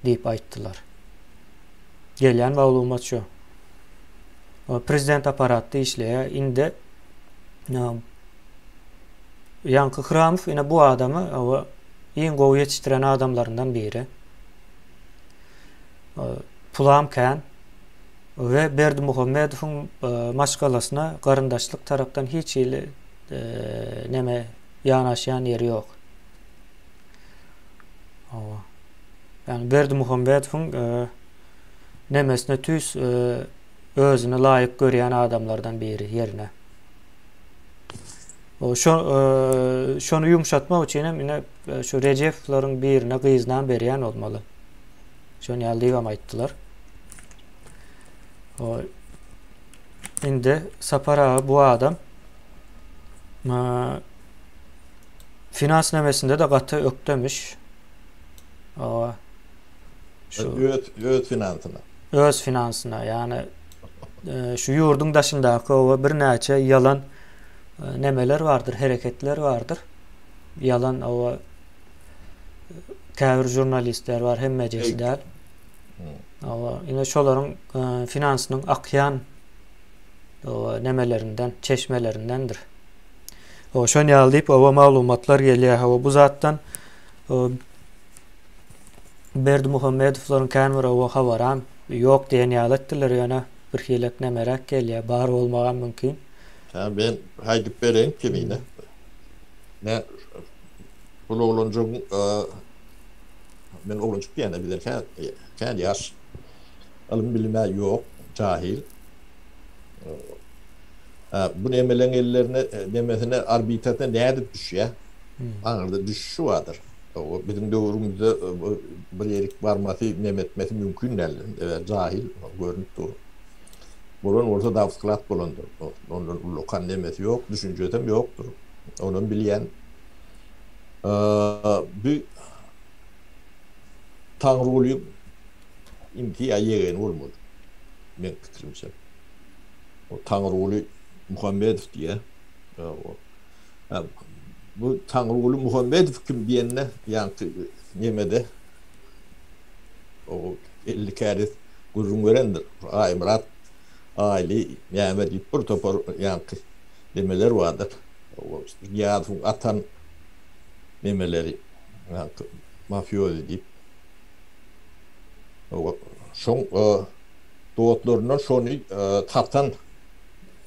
diýip aýtdylar. Gelýän maglumat şu. Prezident apparatda işleýär. Indi ýaňky Hramow ine bu adamy iň gowy ýetişdiren adamlaryndan biri. Pulam kän we Berdimuhamedowyň maşgalasyna garyndaşlyk tarapdan hiç hili neme ýanaşýan ýeri ýok. Hawa. Ýagny Berdimuhamedowyň nemesine tüýs özüne laýyk görýän adamlardan biri ýerine. Şo şony ýumşatmak üçin hem ine şu Rejepowlaryň birine gyzynam berýän bolmaly. Şony ýaly diýibem aýtdylar. Indi Sapar aga bu adam finans nemesinde-de gaty ökdemiş. Şu öz öz finansyna. Öz finansyna, ýagny şu ýurduň daşyndaky oba birnäçe ýalan nemeler bardyr, hereketler bardyr. Ýalan oba käbir žurnalistler bar, hemmejesi däl. Oba, ine şolaryň finansynyň akýan oba nemelerinden, çeşmelerindendir. O şon ýaly diýip oba maglumatlar gelýär. Hawa bu zatdan Berdimuhamedowlaryň kän bir oba habaram ýok diýen ýaly etdiler, ýöne bir hilek nemeräk gelýär, bar bolmagam mümkin. Hä men aýdyp bereýin kemine. Ne bul oglanjygyň men oglanjyk diýende bizden kän kän ýaş. Ylym bilime ýok, jahil. Bu nemeleň ellerine nemesine orbitasyna nädip düşýär? Aňyrda düşüşi bardyr. Biziň döwrümizde bir ýerik barmasy, neme etmesi mümkin däl. Jahil görnüp dur. Bolan bolsa dawsklat bolandyr. Ondan ullakan nemesi ýok, düşünjesem ýokdur. Onam bilýän. Bu Taňrygulyň inisi ýa ýegeni bolmaly. Meň pikirimçe. O Taňryguly Muhammedow diýýär. Bu Taňryguly Muhammedow kim diýende, ýaňky nemede o 50 käriz gürrüň berendir. Aýmyrat Aýly näme diýip bir topar ýaňky nemeler bardyr. Nyýazowyň atan nemeleri, ýaňky mafiozi diýip. Şoň dostlaryndan şony satan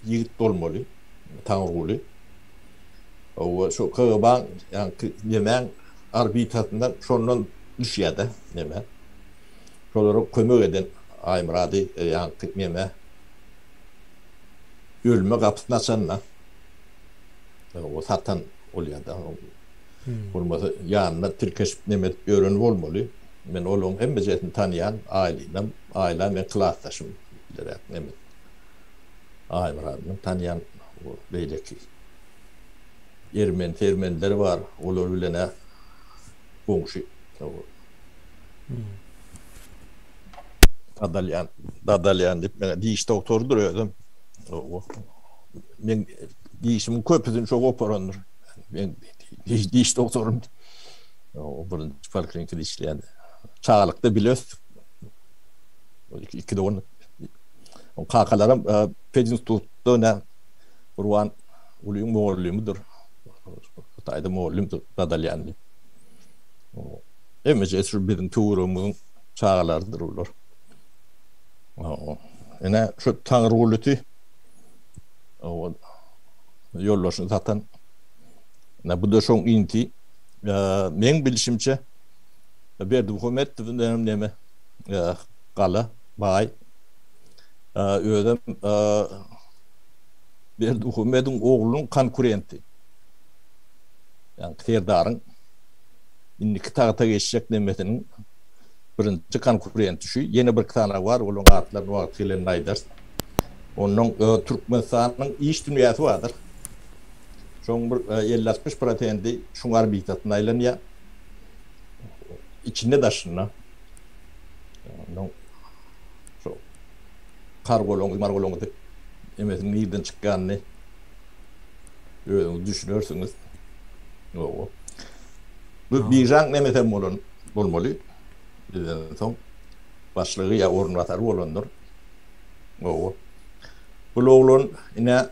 ýigit bolmaly Taňryguly. Hawa, şo KGB-iň ýaňky nemäň orbitasyndan şondan düşýär-de neme. Şolara kömek eden Aýmyrady ýaňky neme ölüme gapysyny açanda o satan bolýar-da. Bolmasa ýanynda tirkeşip neme edip ýören bolmaly. Men olaryň hemmejesini tanýan, Aýlynam, Aýla meň klasdaşym bileräk neme. Aýmyradynam tanýan, o beýleki ermeni sermeniler bar, olar bilen-ä goňşy. Dadalýan, Dadalýan diýip meňe diş dogtorydyr özem. Men dişimiň köpüsini şo goparandyr. Men diş dogtorym. O birinji poliklinikada işleýän. Çagalykda bile ösdük. Iki dogan. Oň kakalaram pedinstitutda ne Gurban Gulyň mugallymydyr. Hytaýda mugallymdyr Dadalýan diýip. Hemmesi şu biziň töweregimiziň çagalarydyr olar. Ine şu Taňrygulyty ýoldaşyny satan. Ine bu-da şoň inti. Meň bilşimçe Berdimuhamedow bilen neme gala baý. Özem Berdimuhamedowyň oglunyň konkurenti. Ýagny Serdaryň indiki tagta geçjek nemesiniň birinji konkurenti şu. Ýene bir sany bar, olaryň atlaryny wagty gelende aýdarys. Onnoň Türkmenistanyň iş dünýäsi bardyr. Şoň bir elli-altmyş prosendi şuň orbitasynda aýlanýar. Içinde daşynda. Onnoň şu kargolaň, margolaň emesiniň nirden çykýanyny. Özüňiz düşünersiňiz. Ýoga. Bu biržaň nemesem bolan bolmaly. Bizden soň başlygy ýa orunbasary bolandyr. Ýoga. Bul oglan ine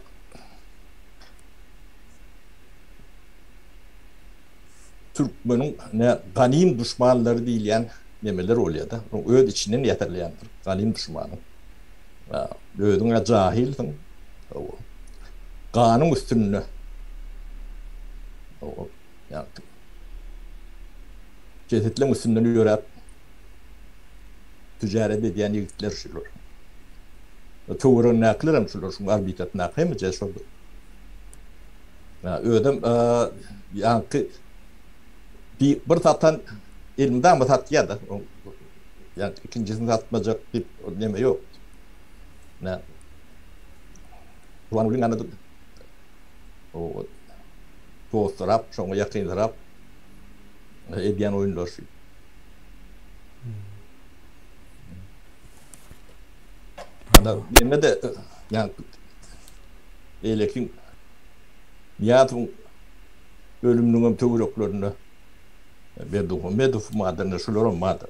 türkmeniň ne ganym duşmanlary diýilýän nemeler bolýar-da. Öz içinden ýatyrylýandyr ganym duşmanyň. Özüň-ä jahylsyň. Ganyň üstünde. Jesetleň üstünden ýöräp tüjaret edýän ýigitler şular. Töweregindäkiler hem şular, şuň orbitasyndaky hemmeje şol. Özem ýaňky bir satan elmydama satýar-da. Ýa ikinjisini satmajak diýip neme ýok. Nä. Gurbangulyň ýanynda o dostlarap, şoňa ýakynrap edýän oýunlar şu. Ana neme de ýa beýleki Nyýazowyň ölüminiň hem töwereklerinde Berdimuhamedow madynda şularam bardyr.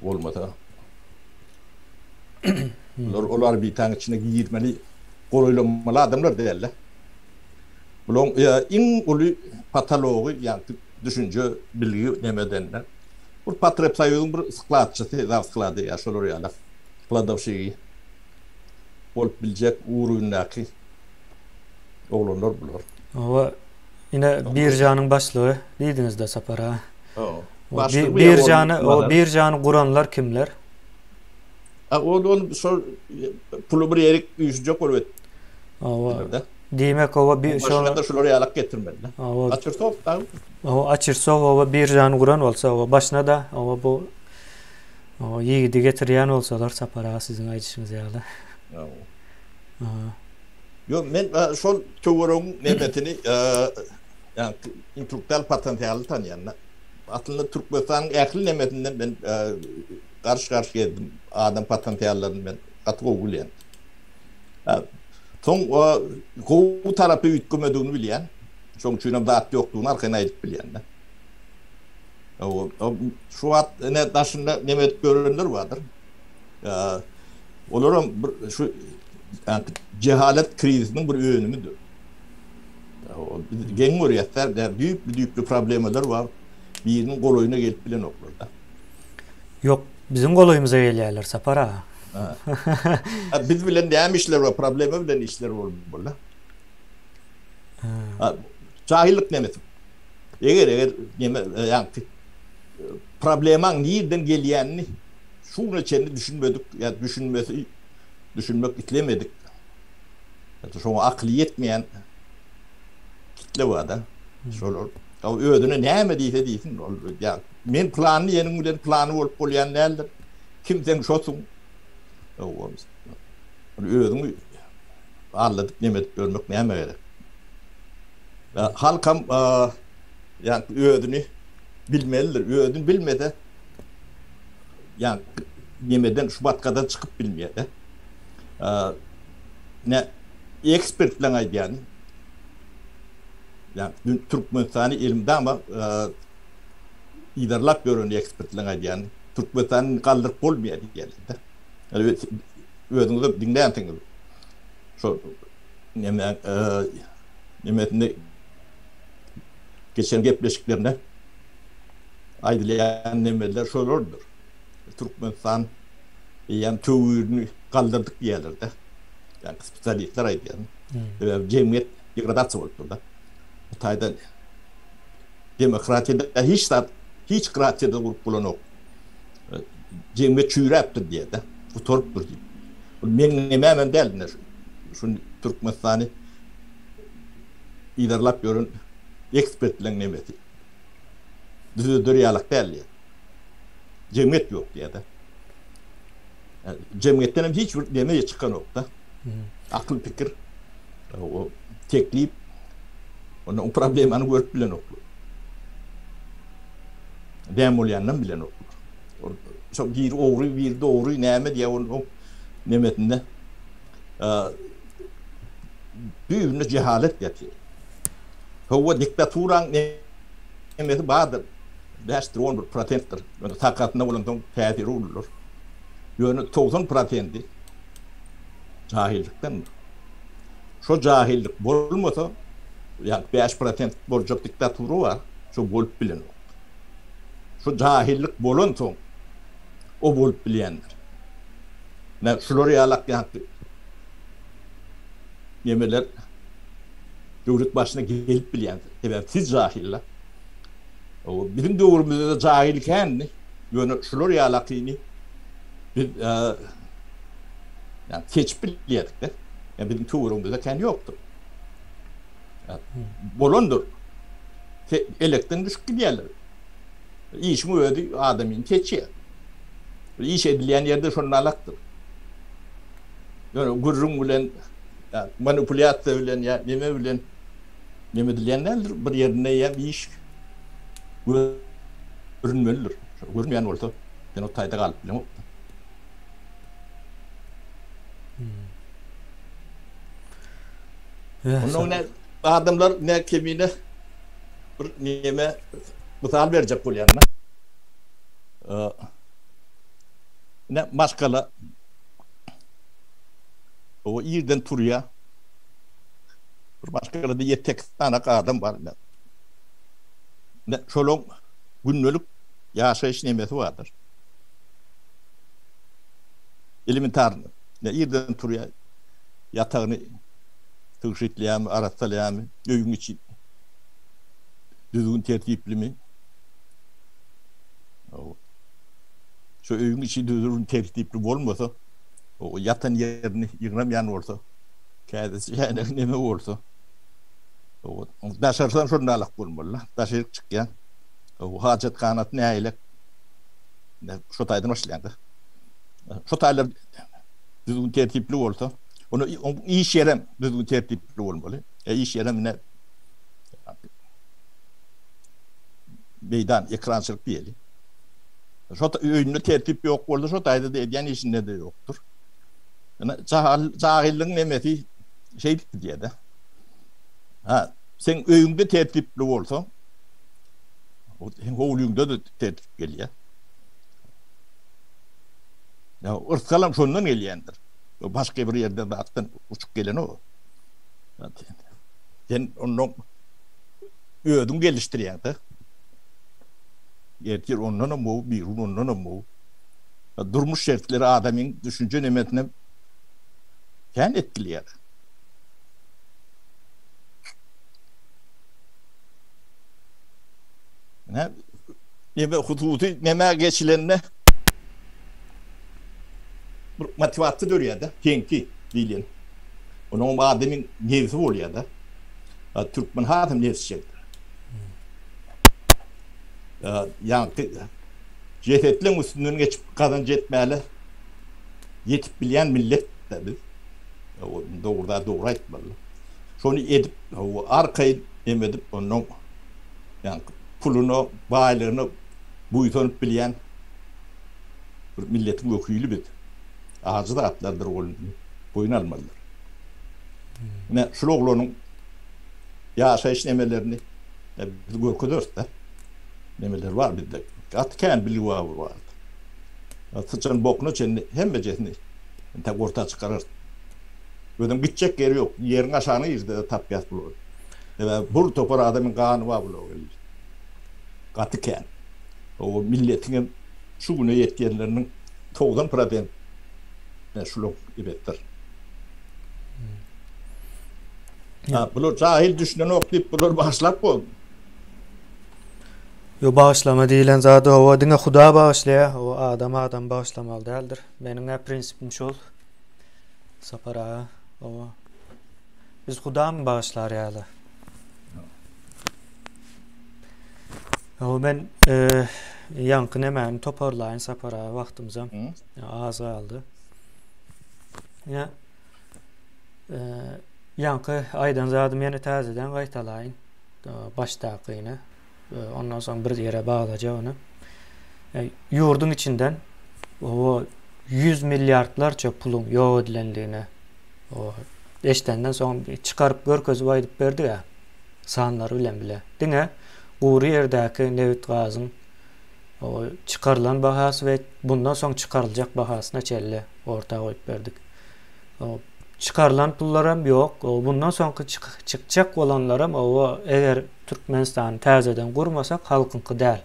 Bolmasa bular ol orbitanyň içine girmeli, golaýlamaly adamlar däldi. Bularyň iň uly patology, ýagny düşünje, bilgi nemedende. Bu Potrebsoýuzyň bir skladçysy, zawsklady ýa şolar ýaly kladowşigi bolup biljek ugrundaky oglanlar bular. Hawa, Ine biržanyň başlygy diýdiňizde Sapar aga. Biržany, o biržany guranlar kimler? A ol ol şol puly bir ýerik üýşjek bolup et. Hawa. Diýmek owa bir şol başyna şular ýalak getirmeli. Hawa. Açyrsow da. Hawa, Açyrsow owa biržany guran bolsa, owa başyna da owa bu owa ýigidi getirýän bolsalar Sapar aga siziň aýdyşyňyz ýaly. Hawa. Ýok, men şol töweregiň nemesini, ýagny intellektual potensialyny tanýan. Aslynda Türkmenistanyň ähli nemesinden men garyş-garyş gezdim, adam potensiallaryny men gaty gowy bilýän. Soň gowy tarapy üýtgemedigini bilýän. Şonuň üçin hem zat ýokdugyny arkaýyn aýdyp bilýän-de. Şu wagt ine daşynda neme edip ýörenler bardyr. Olaram bir şu jehalet krizisiniň bir önümidir. Biz geň görýäs-dä, düýpli düýpli problemalar bar. Biriniň golaýyna gelip bilenoklar-da. Ýok, biziň golaýymyza gelýärler, Sapar aga. Ha. Biz bilen näme işler bar, problema bilen işler bolmaly. Ha. Jahillik nemesi. Eger, eger neme, ýagny problemaň nirden gelýänini Şu güne çenli düşünmedik ýa düşünmesi düşünmek islemedik. Ýa şoňa akyly ýetmeýän kitle bar-da. Şolar özüne näme diýse diýsin, ol ýa men plany diýeniň bilen plany bolup bolýan däldir. Kim sen şosuň. Özüňi aldadyp neme edip ýörmek nämä gerek? Halkam ýa özüni bilmelidir. Özüni bilmese ýa nemeden şu batgadan çykyp bilmeýär-de. Ne ekspertleň aýdýany ýa Türkmenistany elmydama yzarlap ýören ekspertleň aýdýany Türkmenistany galdyryp bolmaýar diýýärler-de. Özüňiz hem diňlänsiňiz. Şol neme nemesinde geçen gepleşiklerinde aýdylýan nemeler şolardyr. Türkmenistan eýýäm töwirini galdyrdyk diýýärler-de. Ýagny spesialistler aýdýar. Sebäbi jemgyýet degradasiýa bolup dur-da. Bu taýda demokratiýada hiç zat, hiç grasiýada gurup bolanok. Jemgyýet çüýräpdir diýýär-de. Gutarypdyr diýip. Bu meň nemämem däl ine şu. Şu Türkmenistany yzarlap ýören ekspertleň nemesi. Düzeder ýalak däl diýýär. Jemgyýet ýok diýýär-de. Jemgyýetden hem hiç bir neme çykanok-da. Akyl, pikir, o teklip, onda o problemany görüp bilenoklar. Näme bolýanynam bilenoklar. Şo biri ogry, biri dogry näme diýýär onuň nemesinde. Düýbünde jehalet ýatyr. Hawa, diktaturaň nemesi bardyr, bäşdir, on bir prosentdir. Ýöne sakasynda bolansoň täsiri uludyr. Ýöne 90 prosendi jahylykdandyr. Şo jahyllyk bolmasa, ýa 5% boljak diktatura bar, şo bolup bilenok. Şo jahyllyk bolansoň, o bolup bilýändir. Nä şular ýalak ýaňky nemeler döwlet başyna gelip bilýändir. Sebäbi siz jahyllar. O biziň döwrümizde-de jahil kändi. Ýöne şular ýalakyny biz ýa seçip bilýärdik-de. Ýa biziň töweregimizde kän ýokdur. Bolandyr. Elekden düşüp gidýärler. Işiň özi adamyny seçýär. Iş edilýän ýerde şonda alakdyr. Ýöne gürrüň bilen, manipulýasiýa bilen ýa neme bilen neme edilýän däldir. Bir ýerinde ýa iş görünmelidir. Şo görünmeýän bolsa, sen o taýda galyp bileňok. Ondan ne adamlar ne kemine bir neme mysal berjek bolýan. Ne maşgala o irden turýar. Bir maşgalada ýedi-sekiz sany adam bar. Ne şolaň gündelik ýaşaýyş nemesi bardyr. Elementarny. Ne irden turýar, ýatagyny tygşytlaýarmy, arassalaýarmy, öýüň içi düzgün tertiplimi? Şu öýüň içi düzgün tertipli bolmasa, o ýatan ýerini ýygnamaýan bolsa, kädesi çäýnegi neme bolsa, o daşardan şonda alak bolmaly. Daşaryk çykýan. O hajathanaty nägilek. Şo taýdan başlaýan-da. Şo taýlar düzgün tertipli bolsa, onu iş ýerem düzgün tertipli bolmaly. E, iş ýerem ine meýdan, ekrançylyk diýeli. Şo öýünde tertip ýok bolsa, şo taýda-da edýän işinde-de ýokdur. Ýöne jahyllygyň nemesi şeýdip gidýär-de. Ha, seň öýüňde tertipli bolsa, seň howlyňda-da tertip gelýär. Ýa yrsgalam şondan gelýändir. Başga bir ýerden zatdan uçup gelenok. Sen ondan özüň gelişdirýäň-de. Ertir ondanam gowy, birigün ondanam gowy. Durmuş şertleri adamyň düşünje nemesine kän etkileýär. Ine, neme hususy nämä geçilende bir motiwasiýa dörýär-de, seňki diýilýän. Onuň adamyň nebsi bolýar-da. Türkmen hasam nebsiçekdir. Ýaňky jesetleň üstünden geçip gazanç etmäle ýetip bilýän millet biz. Dogry zat dogry aýtmaly. Şony edip, arkaýyn em edip, ondan ýaňky puluna, baýlygyna buýsanyp bilýän bir milletiň wekili biz. Ajy zatlardyr ol boýun almalydyr. Ine şul oglanyň ýaşaýyş nemelerini biz görkezeris-de. Nemeler bar bizde. Gaty kän bilgi bar bu barada. Syçan bokuna çenli hemmejesini entek orta çykararys. Özem gitjek ýeri ýok. Ýeriň aşagyna girse-de tapýas bulary. Sebäbi bir topar adamyň gany bar bularyň elinde. Gaty kän. O milletiň hem şu güne ýetýänleriniň 90 prosent şular ebetdir. Ha, bular jahil düşünenok diýip bular bagyşlap bol. Yo bagyşlama diýilen zady hawa diňe Huda bagyşlaýar. O adam adam bagyşlamaly däldir. Meniň prinsipim şol. Sapar aga, hawa. Biz Hudamy bagyşlar ýaly. Hawa men e, ýaňky nemäni toparlaýyn Sapar aga wagtymyzam az galdy. Ýa e, ýaňky aýdan zadymy ýene täzeden gaýtalaýyn. Başdakyny. Ondan soň bir ýere baglajak ony. Ýurduň içinden o 100 milliardlarça puluň ýok edilendigine o Eşdenden soň çykaryp görkezip aýdyp berdik-ä. Sanlary bilen bile. Diňe gury ýerdäki nebit-gazyň çykarylan bahasy we bundan soň çykaryljak bahasyna çenli orta goýup berdik. Çykarylan pullaram ýok. Bundan soňky çykjak bolanlaram oba eger Türkmenistany täzeden gurmasak halkyňky däl.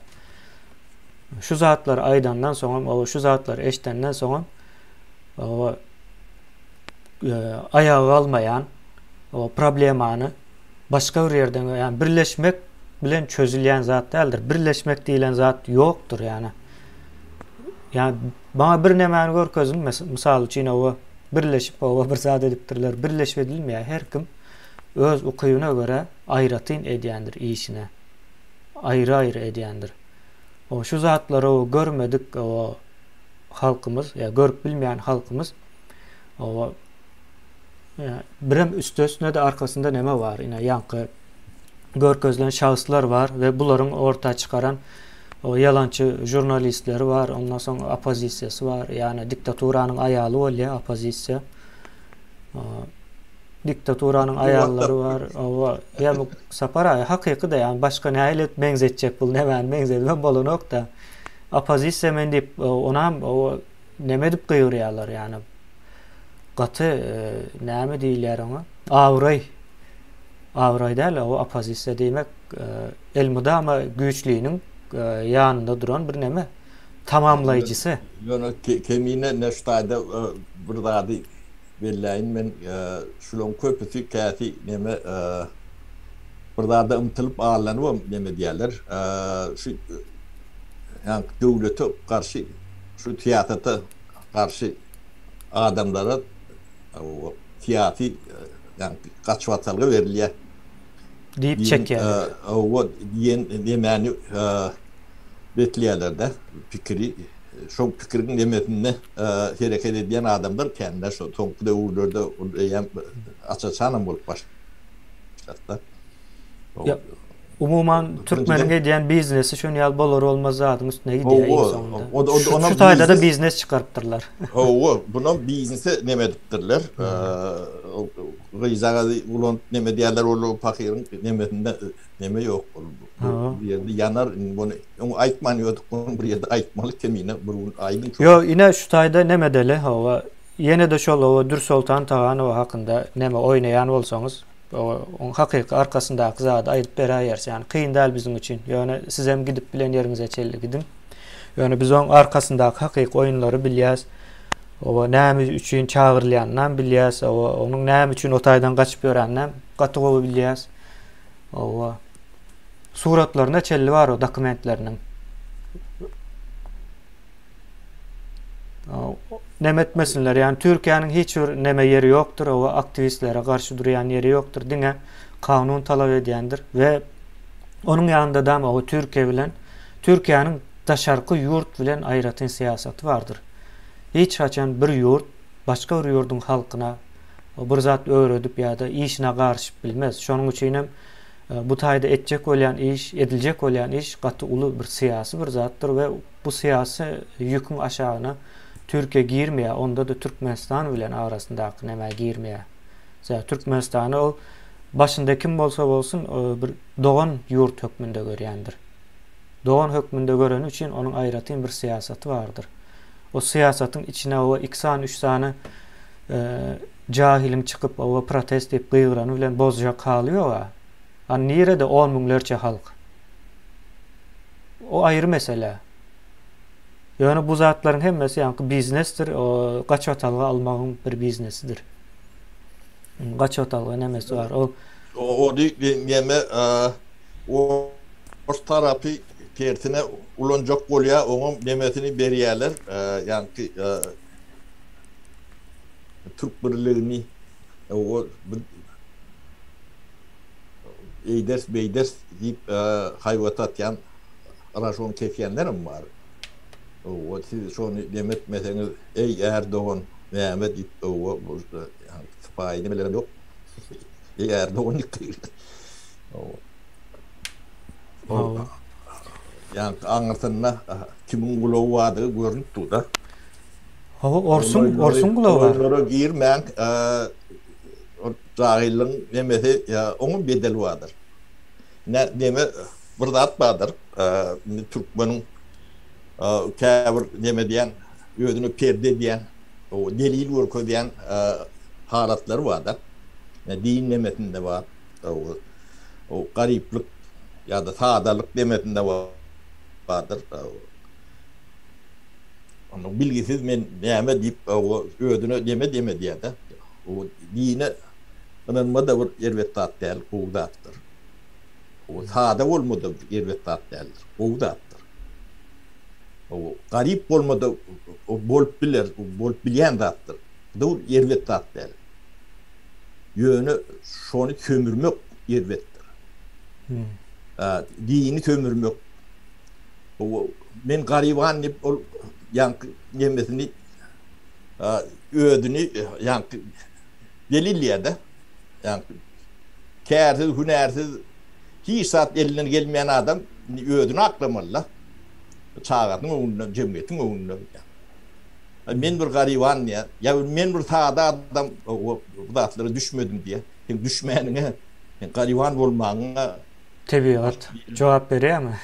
Şu zatlary aýdandan soňam, oba şu zatlary eşdenden soňam oba aýaga galmaýan o problemany başga bir ýerden ýagny birleşmek bilen çözülýän zat däldir. Birleşmek diýlen zat ýokdur ýagny. Ýagny maňa bir nämäni görkezin, mysal üçin oba birleşip oba bir zat edipdirler. Birleşip edilmeýär. Her kim öz ukybyna görä aýratyn edýändir işine. Aýry-aýry edýändir. O şu zatlary o görmedik o halkymyz, ýa görüp bilmeýän halkymyz o birem üstesine-de arkasynda neme bar? Ine ýaňky görkezilen şahslar bar we bularyň orta çykaran o ýalançy žurnalistleri bar, ondan soň oppozisiýasy bar. Ýagny diktaturanyň aýaly bolýar oppozisiýa. Diktaturanyň aýallary bar. Owa, ýa bu Sapar aga hakyky-da, ýagny başga nähili edip meňzetjek bul nämäni meňzedibem bolanok-da. Oppozisiýa men diýip, onam owa neme edip gygyrýarlar, ýagny gaty näme diýilýär oňa? Abraý. Abraý däl, o oppozisiýa diýmek elmydama güýçliniň ýanynda duran bir neme, tamamlaýjysy. Ýöne Kemine Neştaýda bir zady belläýin men, şularyň köpüsi käsi neme bir zada ymtylyp aldanybam neme diýýärler. Şu ýaňky döwlete garşy, şu syýasata garşy adamlara syýasy ýaňky gaçybatalga berilýär. Diýip çekýärler. Hawa, diýen nemäni bekleýärler-de, pikiri. Şol pikiriň nemesinde hereket edýän adamlar kän-de, şo soňky döwürlerde ol eýýäm aç-açanam bolup başlady-da. Umuman türkmeniň edýän biznesi şon ýaly bolar bolmaz zadyň üstüne gidýär iň soňunda. Şu taýda-da biznes çykarypdyrlar. Hawa, bunam biznese neme edipdirler. Gyzjagazy ulanyp neme edýärler ol pahyryň nemesinde neme ýok ol bir ýerde ýanar indi muny öň aýtman ýördük muny bir ýerde aýtmaly kemine bir gün aýdyň. Ýok ine şu taýda neme edeli hawa ýene-de şol hawa Dürsoltan Taganowa hakynda neme oýnaýan bolsaňyz Oň hakyky arkasyndaky zady aýdyp beräýeris. Ýagny kyn däl biziň üçin. Ýöne sizem gidip bilen ýeriňize çenli gidiň. Ýöne biz oň arkasyndaky hakyky oýunlary bilýäs. Oba näme üçin çagyrylýanynam bilýäs. Oba onuň näme üçin o taýdan gaçyp ýöreninem gaty gowy bilýäs. Oba suratlaryna çenli bar o dokumentleriniň. Neme etmesinler, ýagny Türkiýäniň hiç bir neme ýeri ýokdur, oba aktiwistlere garşy durýan ýeri ýokdur, diňe kanun talap edýändir we onuň ýanynda dam oba Türkiýe bilen Türkiýäniň daşarky ýurt bilen aýratyn syýasaty bardyr. Hiç haçan bir ýurt başga bir ýurduň halkyna bir zat öwredip ýa-da işine garyşyp bilmez. Şonuň üçin hem bu taýda etjek bolýan iş, ediljek bolýan iş gaty uly bir syýasy bir zatdyr we Bu syýasy ýüküň aşagyna Türkiýe girmeýär, onda-da Türkmenistan bilen arasyndaky nämä girmeýär. Sebäbi Türkmenistany ol başynda kim bolsa bolsun bir dogan ýurt hökmünde görýändir. Dogan hökmünde göreni üçin onuň aýratyn bir syýasaty bardyr. O syýasatyň içine oba iki sany, üç sany jahylyň çykyp oba protest diýip gygyrany bilen bozjak haly ýog-a. A nirede on müňlerçe halk? O aýry mesele. Ýöne bu zatlaryň hemmesi ýaňky biznesdir, o gaçybatalga almagyň bir biznesidir. Gaçybatalga nemesi bar. Ol Ony neme ors tarapy tersine ulanjak bolýar, oňam nemesini berýärler. Ýaňky türk birligini o eýders beýders diýip haýbat atýan ražon kesýänlerem bar. Owa siz şony neme etmeseňiz eý Ärdogan näme diýip owa sypaýy nemelerem ýok. Eý Ärdogan diýip gygyrýar. Owa. Ýaňky aňyrsynda kimiň gulagy bardygy görnüp dur-da. Hawa orsuň orsuň gulagy bar. Oýunlara girmäň. Jahyllygyň nemesi oňam bedeli bardyr. Ine neme bir zat bardyr. Indi türkmeniň käbir neme diýen özüne perde edýän, delil görkezýän halatlary bardyr. Din nemesinde bar. O garyplyk ýa-da sadalyk nemesinde bardyr. Onda bilgisiz men näme diýip özüne neme deme diýýär-de. O dine ynanma-da bir erbet zat däl, gowy zatdyr. O sada bolma-da bir erbet zat däldir, gowy zatdyr. O garyp bolma-da bolup biler, bolup bilýän zatdyr. Bu-da bir erbet zat däl. Ýöne şony sömürmek erbetdir. Dini sömürmek. Men garyban diýip ol ýaňky nemesini özüni ýaňky delilýär-de. Ýaňky kärsiz, hünärsiz, hiç zat elinden gelmeýän adam özüni aklamaly-da. Çagasynyň öňünde, jemgyýetiň öňünde. Men bir garyban diýýär. Ýa men bir sada adam bu zatlara düşmedim diýýär. Sen düşmäniňe, sen garyban bolmagyňa Tebigat jogap berýärmi?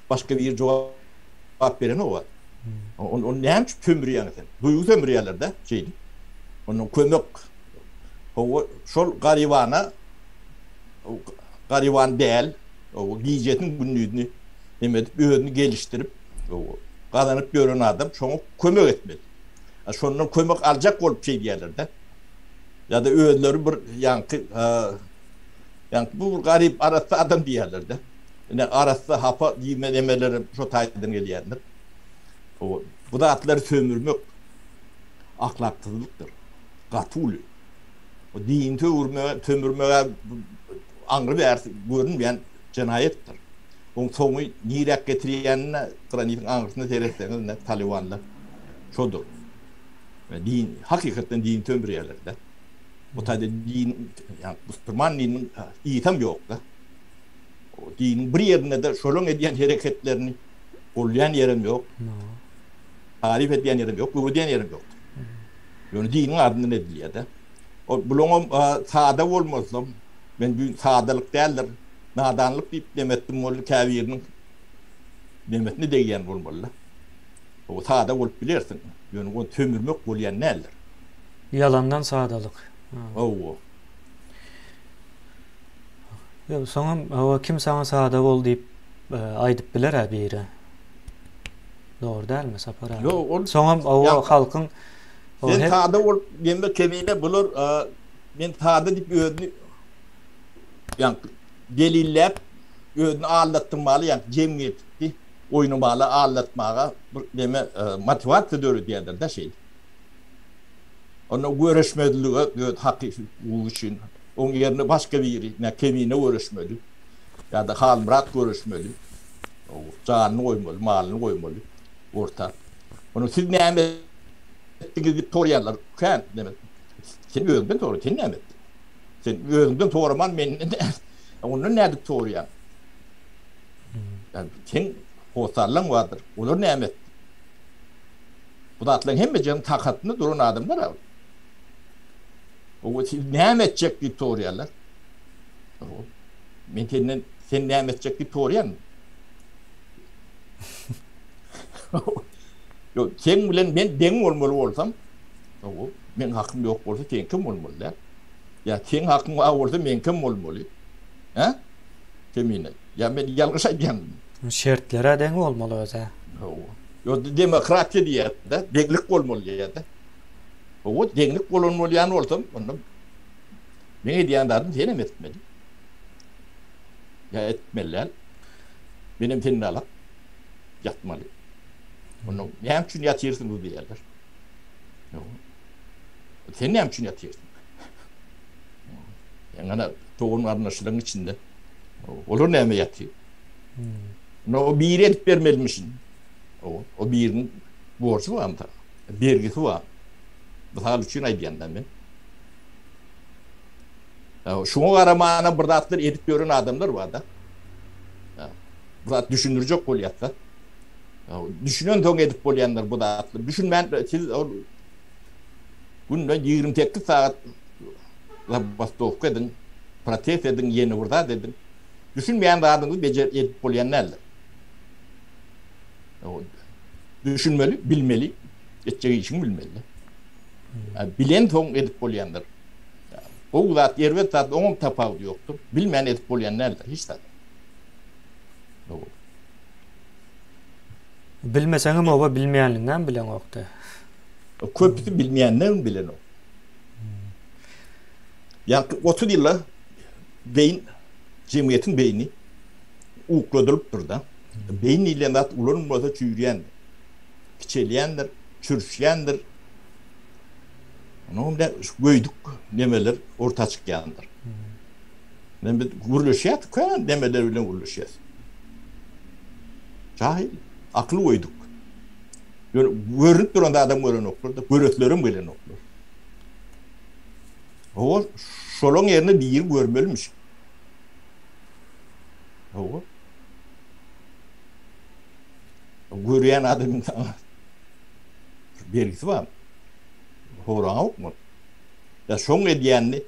Başga biri jogap berenok. Ony näme üçin sömürýäň sen? Duýgy sömürýärler-de şeýdip. Ondan kömek hawa şol garybana garyban däl, gijesini gündizini neme edip özüni gelişdirip gazanyp ýören adam şoňa kömek etmeli. Şondan kömek aljak bolup şeýdýärler-de. Ýa-da özleri bir ýaňky ýaňky bu bir garyp arassa adam diýýärler-de. Ine arassa hapa diýme nemelerem şo taýdan gelýändir. Bu zatlary sömürmek ahlaksyzlykdyr. Gaty uly. O dini sömürmege, sömürmege aňry bärsi görünmeýän jenaýatdyr. Oň soňy niräk getirýänine granitiň aňyrsyna seretseňiz ine Talybanlar şodur. Din, hakykatdan dini sömürýärler-de. Bu taýda din, ýa musulman dininiň ysam ýok-da. O diniň bir ýerinde-de şolaň edýän hereketlerini golýan ýerem ýok. Taryp edýän ýerem ýok, öwredýän ýerem ýokdur. Ýöne diniň adyndan edilýär-de. Ol bulaňam sada bolmasam, men düýn sadalyk däldir, nadanlyk diýip neme etdim boldy, käbiriniň nemesine degýän bolmaly-da. O sada bolup bilersiň, ýöne ony sömürmek bolýan däldir. Ýalandan sadalyk. Hawa. Ýok, soňam hawa kim saňa sada bol diýip aýdyp biler-ä biri. Dogry dälmi Sapar aga? Ýok, ol Soňam hawa halkyň Sen sada bolup diýende kemine bular men sada diýip özüni ýaňky delilläp özüni aldatdyrmaly ýaňky jemgyýeti oýnamaly aldatmaga bir neme motiwasiýa döredýärler-de şeýdip. Onda göreşmezlige öz haky hukugy üçin oň ýerine başga biri nä Kemine göreşmeli ýa-da Halmyrat göreşmeli. Janyny goýmaly, malyny goýmaly orta. Ony siz näme etdiňiz diýip soraýarlar. Kän näme? Sen özüňden sora, sen näme etdiň? Sen özüňden soraman menden ondan nädip soraýaň? Sen hossarlaň bardyr. Olar näme etdi? Bu zatlaryň hemmejegiň takatynda duran adamlar al. O siz näme etjek diýip soraýarlar. Men senden sen näme etjek diýip soraýan. Ýok, sen bilen men deň bolmaly bolsam, meň hakym ýok bolsa seňkem bolmaly däl. Ýa seň hakyň bar bolsa meňkem bolmaly. Hä? Kemine. Ýa men ýalňyş aýdýanmy? Şertler-ä deň bolmaly öz-ä. Hawa. Ýok, demokratiýa diýýär-de, deňlik bolmaly diýýär-de. Hawa, deňlik bolan bolýan bolsam, onda meň edýän zadym senem etmeli. Ýa etmeli däl. Menem senden alak ýatmaly. Onda näme üçin ýatyrsyňyz diýýärler. Ýok. Sen näme üçin ýatyrsyň? Ýa-da dogan-garyndaşlaryň içinde olar näme ýatyr? Onda o biri edip bermelimişin. O, o biriniň borjy barmy saňa? Bergisi bar. Mysal üçin aýdýan-da men. Şuňa garamanam bir zatlar edip ýören adamlar bar-da. Bir zat düşündirjek bolýarsa. Düşünen soň edip bolýanlar bu zatlar. Düşünmän siz ol günde 28 sagat. Zabastowka ediň, protest ediň, ýene bir zat ediň. Düşünmeýän zadyňyzy bejer edip bolýan däldir. Düşünmeli, bilmeli, etjek işiňi bilmeli. Bilen soň edip bolýandyr. Gowy zat, erbet zat oňam tapawudy ýokdur. Bilmän edip bolýan däldir hiç zat. Bilmeseňem oba bilmeýänligiňem bileňokdy. Köpüsi bilmeýänlerem bilenok. Ýaňky 30 ýylda beýin jemgyýetiň beýni ukladylypdyr-da. Beýin diýlen zat ulanylmasa çüýrýändir. Kiçelýändir, çürşýändir. Onuň bilen şu göýdük nemeler orta çykýandyr. Men biz gürleşýäs, kän nemeler bilen gürleşýäs. Jahil, akyl göýdük. Ýöne görünip duran zadam görenoklar-da, göreslerem gelenoklar. Hawa, şolaň ýerine biri görmelimiş. Hawa. Görýän adamyň saňa bergisi bar. Soraňokmy? Ýa şoň edýänini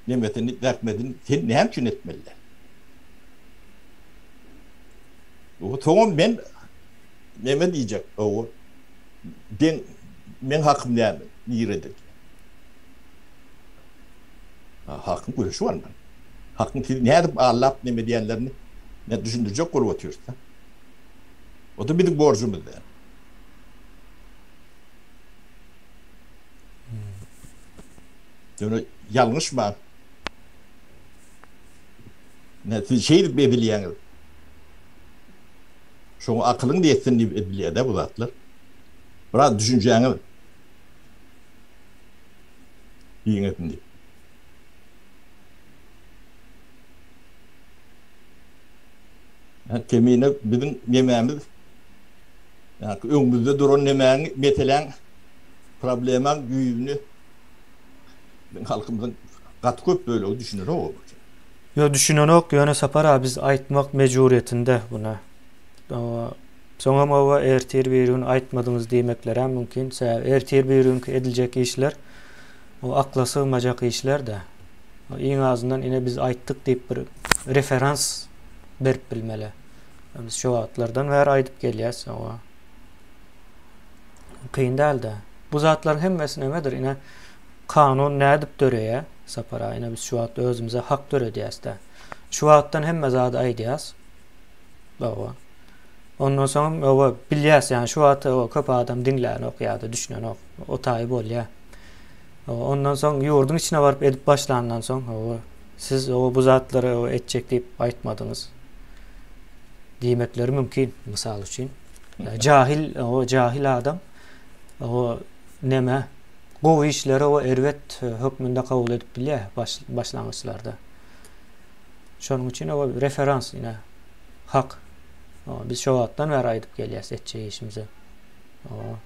nemesini, zähmetini sen näme üçin etmeli däl? Soňam men neme diýjek, hawa, deň, meň hakym näme, nirede diýýär. Hakyň göreşi bar meň. Hakyň sizi nädip aldap neme edýänlerini men düşündirjek bolup otyrys-da. O-da biziň borjumyz däl. Ýöne ýalňyşmaň. Ne siz şeýdip edilýäňiz. Şoňa akylyň ýetsin diýip edilýär-de bu zatlar. Biraz düşünjäňiz giňesin diýip. Kemine biziň nemämiz ýa-da öňümizde duran nemäň meseläň problemaň düýbüni biziň halkymyzyň gaty köp bölegi düşünenok. Ýok düşünenok ýöne Sapar aga biz aýtmak mejburyýetinde buna. Soňam oba ertir birigün aýtmadyňyz diýmeklerem mümkin. Sebäbi ertir birigünki ediljek işler o akla sygmajak işler-de. Iň azyndan ine biz aýtdyk diýip bir referans berip bilmeli. Biz şu wagtlardan bäri aýdyp gelýäs. Oba. Kyn däldi. Bu zatlaryň hemmesi nämedir? Ine kanun nädip döreýär? Sapar aga, ine biz şu wagt özümize hak döredýäs-de. Şu wagtdan hemme zady aýdýas. Oba. Ondan soň oba bilýäs, ýani şu wagt köp adam diňlänok ýa-da düşünenok. O taýy bolýar. Ondan soň ýurduň içine baryp edip başlandan soň, oba, siz oba bu zatlary oba etjek diýip aýtmadyňyz diýmekleri mümkin, mysal üçin. Jahil, oba jahil adam oba neme gowy işleri oba erbet hökmünde kabul edip bilýär baş, başlangyçlarda. Şonuň üçin oba referans ine hak. Biz şo wagtdan bäri aýdyp gelýäs etjek işimizi. Oba.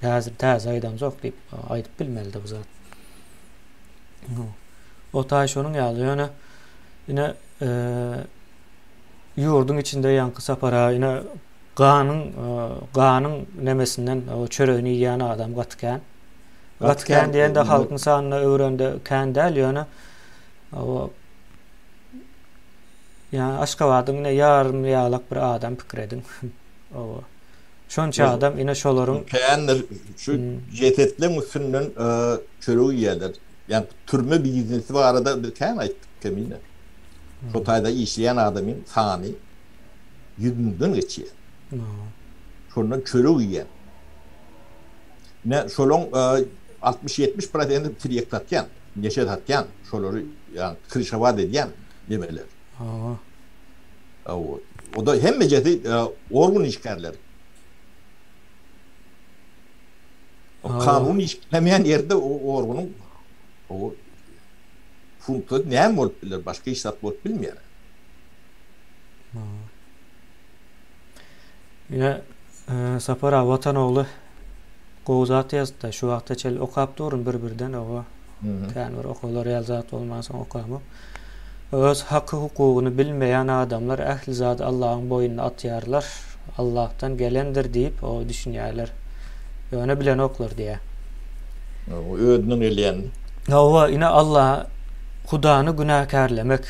Häzir täze aýdamzok diýip aýdyp bilmelidi bu zat. O taý şonuň ýaly ýöne ine e, ýurduň içinde ýaňky sapara ine ganyň e, ganyň nemesinden o çöregini iýýän adam gaty kän. Gaty kän diýende halkyň sanyna öwrende kän däl ýöne o ýa Aşgabadyň ine ýarym ýalak bir adam pikir ediň. O Şonça adam ine şolaryň. Kändir şu jesetleň üstünden çörek iýýärler. Ýa türme biznesi barada biz kän aýtdyk Kemine. Şo taýda işleýän adamyň sany ýüz müňden geçýär. Şondan çörek iýýän. Ine şolaň 60-70 prosenti tirýek satýan, neşe satýan, şolary ýa krişawat edýän nemeler. O da hemmejesi organ işgärleri. Kanun işlemeýän ýerde o organyň o funksiýasy näme bolup biler? Başga hiç zat bolup bilmeýär. Ine Sapar aga Watan ogly gowy zat ýazypdyr. Şu wagta çenli okap durun bir-birden oba. Kän bir okalar ýaly zat bolmansoň okamok. Öz haky-hukugyny bilmeýän adamlar ähli zady Allahyň boýnuna atýarlar. Allahdan gelendir diýip o düşünýärler. Ýöne bilenoklar diýýär. Özünden gelýänini. Hawa, ine Alla Hudany günäkärlemek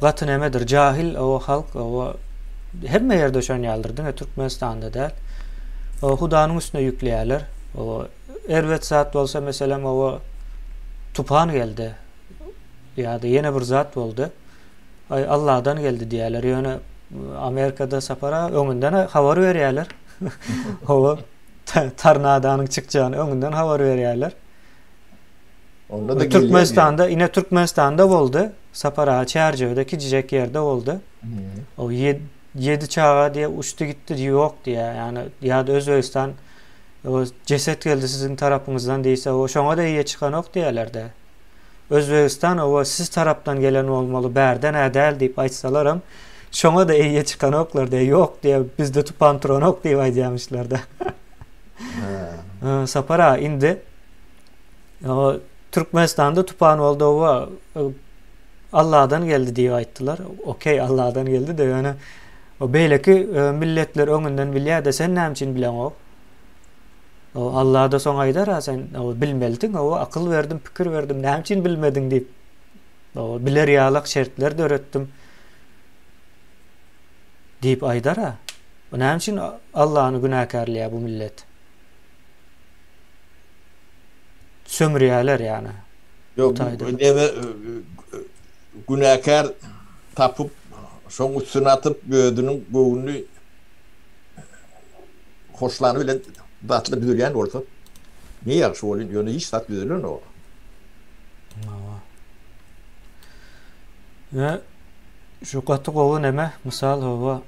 gaty nemedir, jahil o halk, o hemme ýerde şon ýalydyr, diňe Türkmenistanda däl. O Hudanyň üstüne ýükleýärler. O erbet zat bolsa, meselem, o tupan geldi ýa-da ýene bir zat boldy. Aý, Alladan geldi diýýärler. Ýöne Amerikada sapara öňünden habar berýärler. Hawa. Tornadanyň çykjagyny öňünden habar berýärler. Onda da Türkmenistanda, ine Türkmenistanda boldy. Sapar aga Çärjewde kiçijek ýerde boldy. O 7 çaga diýe uçdy gitdi ýok diýe. Ýani ýa-da Özbegistan o jeset geldi siziň tarapyňyzdan diýse, o şoňa da eýe çykanok diýerler-de. Özbegistan owa siz tarapdan gelen bolmaly bärden-ä däl diýip aýtsalaram, şoňa-da eýe çykanoklar diýýär. Ýok diýýär, bizde tupan turanok diýip aýdýarmyşlar-da. Sapar aga, indi Türkmenistanda tupan boldy owa Alladan geldi diýip aýtdylar. Okey, Alladan geldi-de, ýöne beýleki milletler öňünden bilýär-de, sen näme üçin bileňok? Alla-da soň aýdar-a, sen bilmelidiň, hawa, akyl berdim, pikir berdim, näme üçin bilmediň diýip. Hawa, biler ýalak şertler döretdim diýip aýdar-a. Näme üçin Allany günäkärleýär bu millet? Sömürýärler ýagny. Ýok, neme günäkär tapyp, şoň üstüne atyp, özüniň göwnüni hoşlany bilen zatlar düzelýän bolsa, ne ýagşy bolýan, ýöne hiç zat düzelenok. Hawa. Ve şu gaty gowy neme, mysal hawa.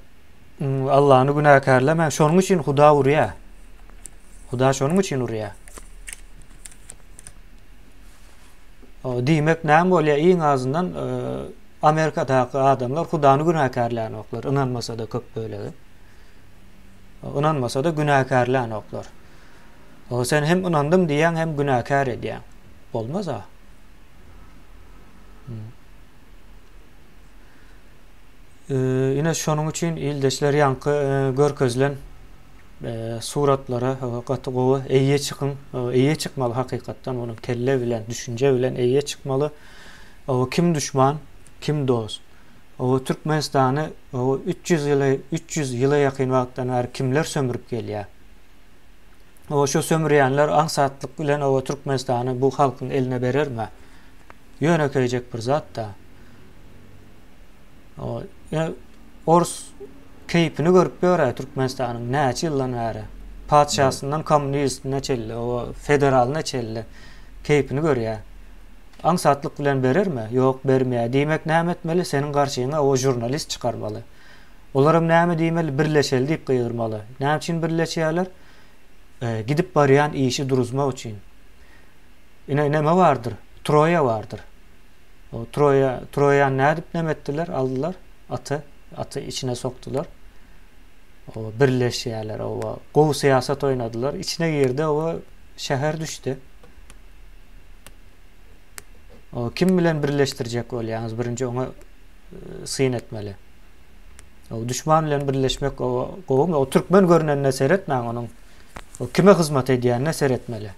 Allany günäkärlemäň, şonuň üçin Huda urýar. Huda şonuň üçin urýar. Diýmek näme bolýar? Iň azyndan e, Amerikadaky adamlar Hudany günäkärlänoklar, ynanmasa-da köp bölegi. Ynanmasa-da günäkärlänoklar. O sen hem ynandym diýýäň, hem günäkär edýäň. Bolmaz-a. Hmm. Ine şonuň üçin ildeşler ýaňky e, görkezilen e, suratlara gaty gowy eýe çykyň, eýe çykmaly hakykatdan onuň kelle bilen, düşünje bilen eýe çykmaly. Kim düşman, kim dost. O Türkmenistany o 300 ýyla 300 ýyla ýakyn wagtdan bäri kimler sömürip gelýär? O şu sömürýänler aňsatlyk bilen o Türkmenistany bu halkyň eline berermi? Ýönekeýjek bir zat-da. O ors keýpini görüp ýör Türkmenistanyň näçe ýyldan bäri. Patyşasyndan kommunistine çenli, o federalyna çenli keýpini görýär. Aňsatlyk bilen berermi? Ýok, bermeýär. Diýmek, näme etmeli? Seniň garşyňa o žurnalist çykarmaly. Olaram näme diýmeli? Birleşeli diýip gygyrmaly. Näme üçin birleşýärler? Gidip barýan işi duruzmak üçin. Ine, neme bardyr? Troýa bardyr. O Troýa, Troýany nädip neme etdiler? Aldylar. Aty, aty içine sokdular. O birleşýärler. O gowy syýasat oýnadylar. Içine girdi, o şäher düşdi. O kim bilen birleşdirjek bolýaňyz birinji oňa e, syn etmeli. O düşman bilen birleşmek o gowumy? O türkmen görünenine seretmäň onuň. O kime hyzmat edýänine seretmeli.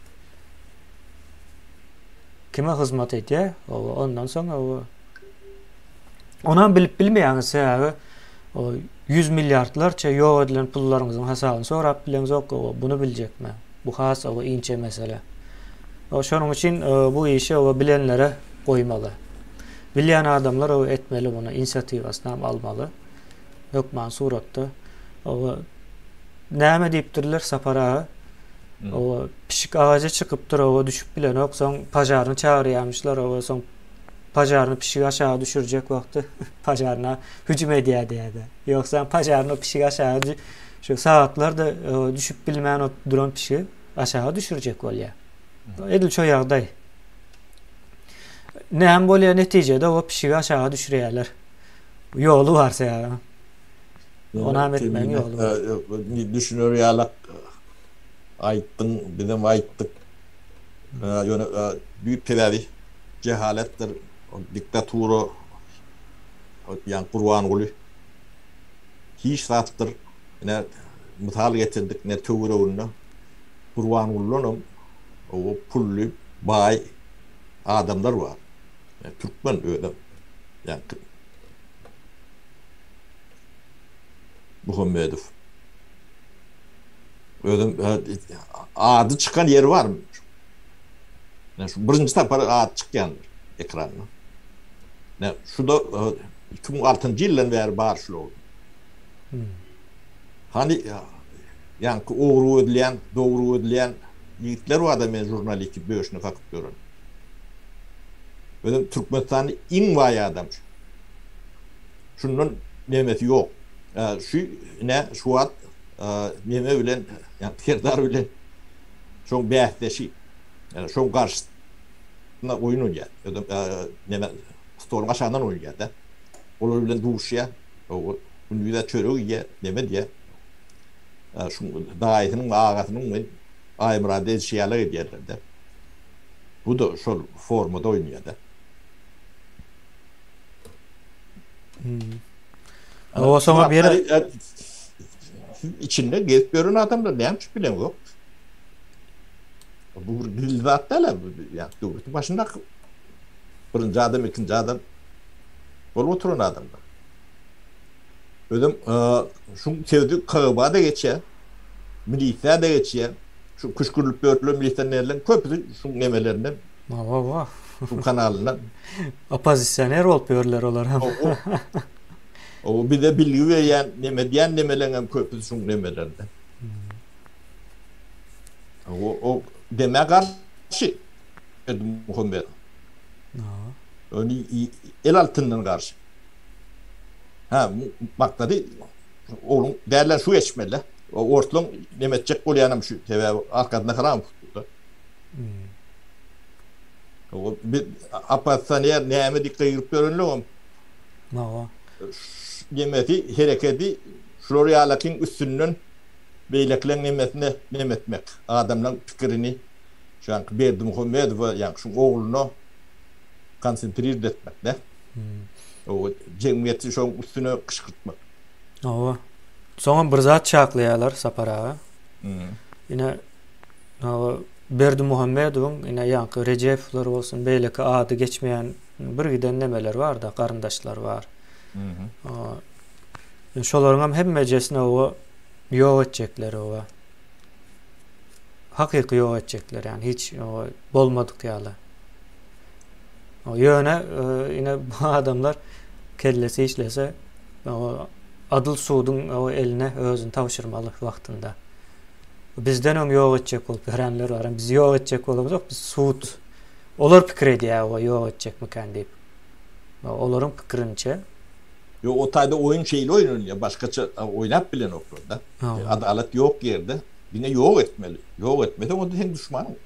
Kime hyzmat edýär? O ondan soň o onam bilip bilmeýäňiz sebäbi o 100 milliardlarça ýok edilen pullaryňyzyň hasabyny sorap bileňzok, o bunu biljekmi? Bu has o inçe mesele. O şonuň üçin bu işi o bilenlere goýmaly. Bilýän adamlar o etmeli bunu, inisiatiwasyny hem almaly. Hökman suratda. O näme diýipdirler Sapar aga? O pişik agaja çykypdyr, o düşüp bilenok, soň pažarny çagyrýarmyşlar, o soň pažarny pişigi aşaga düşürjek wagty pažarna hüjüm edýär diýýär. Ýogsa pažarny pişigi aşaga Şu sagatlarda düşüp bilmän duran pişigi aşaga düşürjek bolýar. Edil şo ýagdaý. Näme bolýar netijede o pişigi aşaga düşürýärler. Ýoly bar sebäbi. Onam etmegiň ýoly bar. Düşüner ýalak aýtdyň, bizem aýtdyk. Ýöne düýp sebäbi jehaletdir, diktatura, ýa Gurbanguly. Hiç zatdyr. Ine, mysal getirdik, ine, töwereginde Gurbangulydanam oba pully, baý. adamlar bar. Türkmen özem. Ýa-ni Muhammedow. Özem ady çykan ýeri barmy? Ýa şu birinji sapar ady çykýandyr ekranda. Ýa şu da 2006-njy ýyldan bäri bar şul oglan. Hany ýaňky ogry gözleýän, dogry gözleýän ýigitler barda men žurnalist diýip döşüne kakyp ýören. Özem Türkmenistanda iň baý adam şu. Şundan nemesi ýok. Şu ine şu wagt neme bilen, ýa Serdar bilen şoň bäsdeşi. Ýa şoň garşysyna oýun oýnaýar. Özem neme stoluň aşagyndan oýnaýar-da. Olar bilen duşýar. Gündiz-ä çörek iýýär, neme diýýär. Şu daýysynyň we agasynyň we Aýmyrady edişi ýaly edýärler-de. Bu-da şol formada oýnaýar-da. O soňa bir Siz içinde gezip ýören adamlar näme üçin bileňzok? Bu bir gizli zat däl, ýa döwletiň başynda birinji adam, ikinji adam bolup oturan adamlar. Özem şu sözi KGB-da geçýär, milisiýa-da geçýär. Şu küşgürilip ýörlen milisionerleriň köpüsi şu nemelerinden. Hawa. Şu kanalyndan. Oppozisioner bolup ýörler olar hem. O bize bilgi berýän, neme diýen nemeleň hem köpüsi şu nemelerinden. O o deme garşy Berdimuhamedow. Ony el altyndan garşy. Ha, maksady ogluň däller şu geçmeli. Ortlaň neme etjek bolýanam şu sebäbi arkasynda haram tutdy. Hmm. O bir oppozisioner näme diýip gygyryp ýörenligem. Hawa. Nemesi, hereketi şular ýalakyň üstünden beýlekileň nemesine neme etmek. Adamlaryň pikirini şu ýanky Berdimuhamedowa, ýaňky şuň ogluna konsentrird etmek de. O jemgyýeti şoň üstüne kışkırtmak. Hawa. Soňam bir zat çaklaýarlar Sapar aga. Ine hawa Berdimuhamedowyň ine ýaňky Rejepowlar bolsun, beýleki ady geçmeýän bir giden nemeler bar-da, garyndaşlar bar. Şolaryň hem hemmejesini hawa ýok etjekler hawa. Hakyky ýok etjekler, ýani hiç bolmadyk ýaly. Ýöne ine bu adamlar kellesi işlese adyl suduň eline özüni tabşyrmaly wagtynda. Bizden öň ýok etjek bolup ýörenler bar. Biz ýok etjek bolamzok, biz sud. Olar pikir edýär, o ýok etjekmikän diýip. Olaryň pikirinçe. Ýok, o taýda oýun şeýle oýnalýar, başgaça oýnap bilenoklar-da. Adalat ýok ýerde diňe ýok etmeli. Ýok etmeseň onda seň duşmanyň.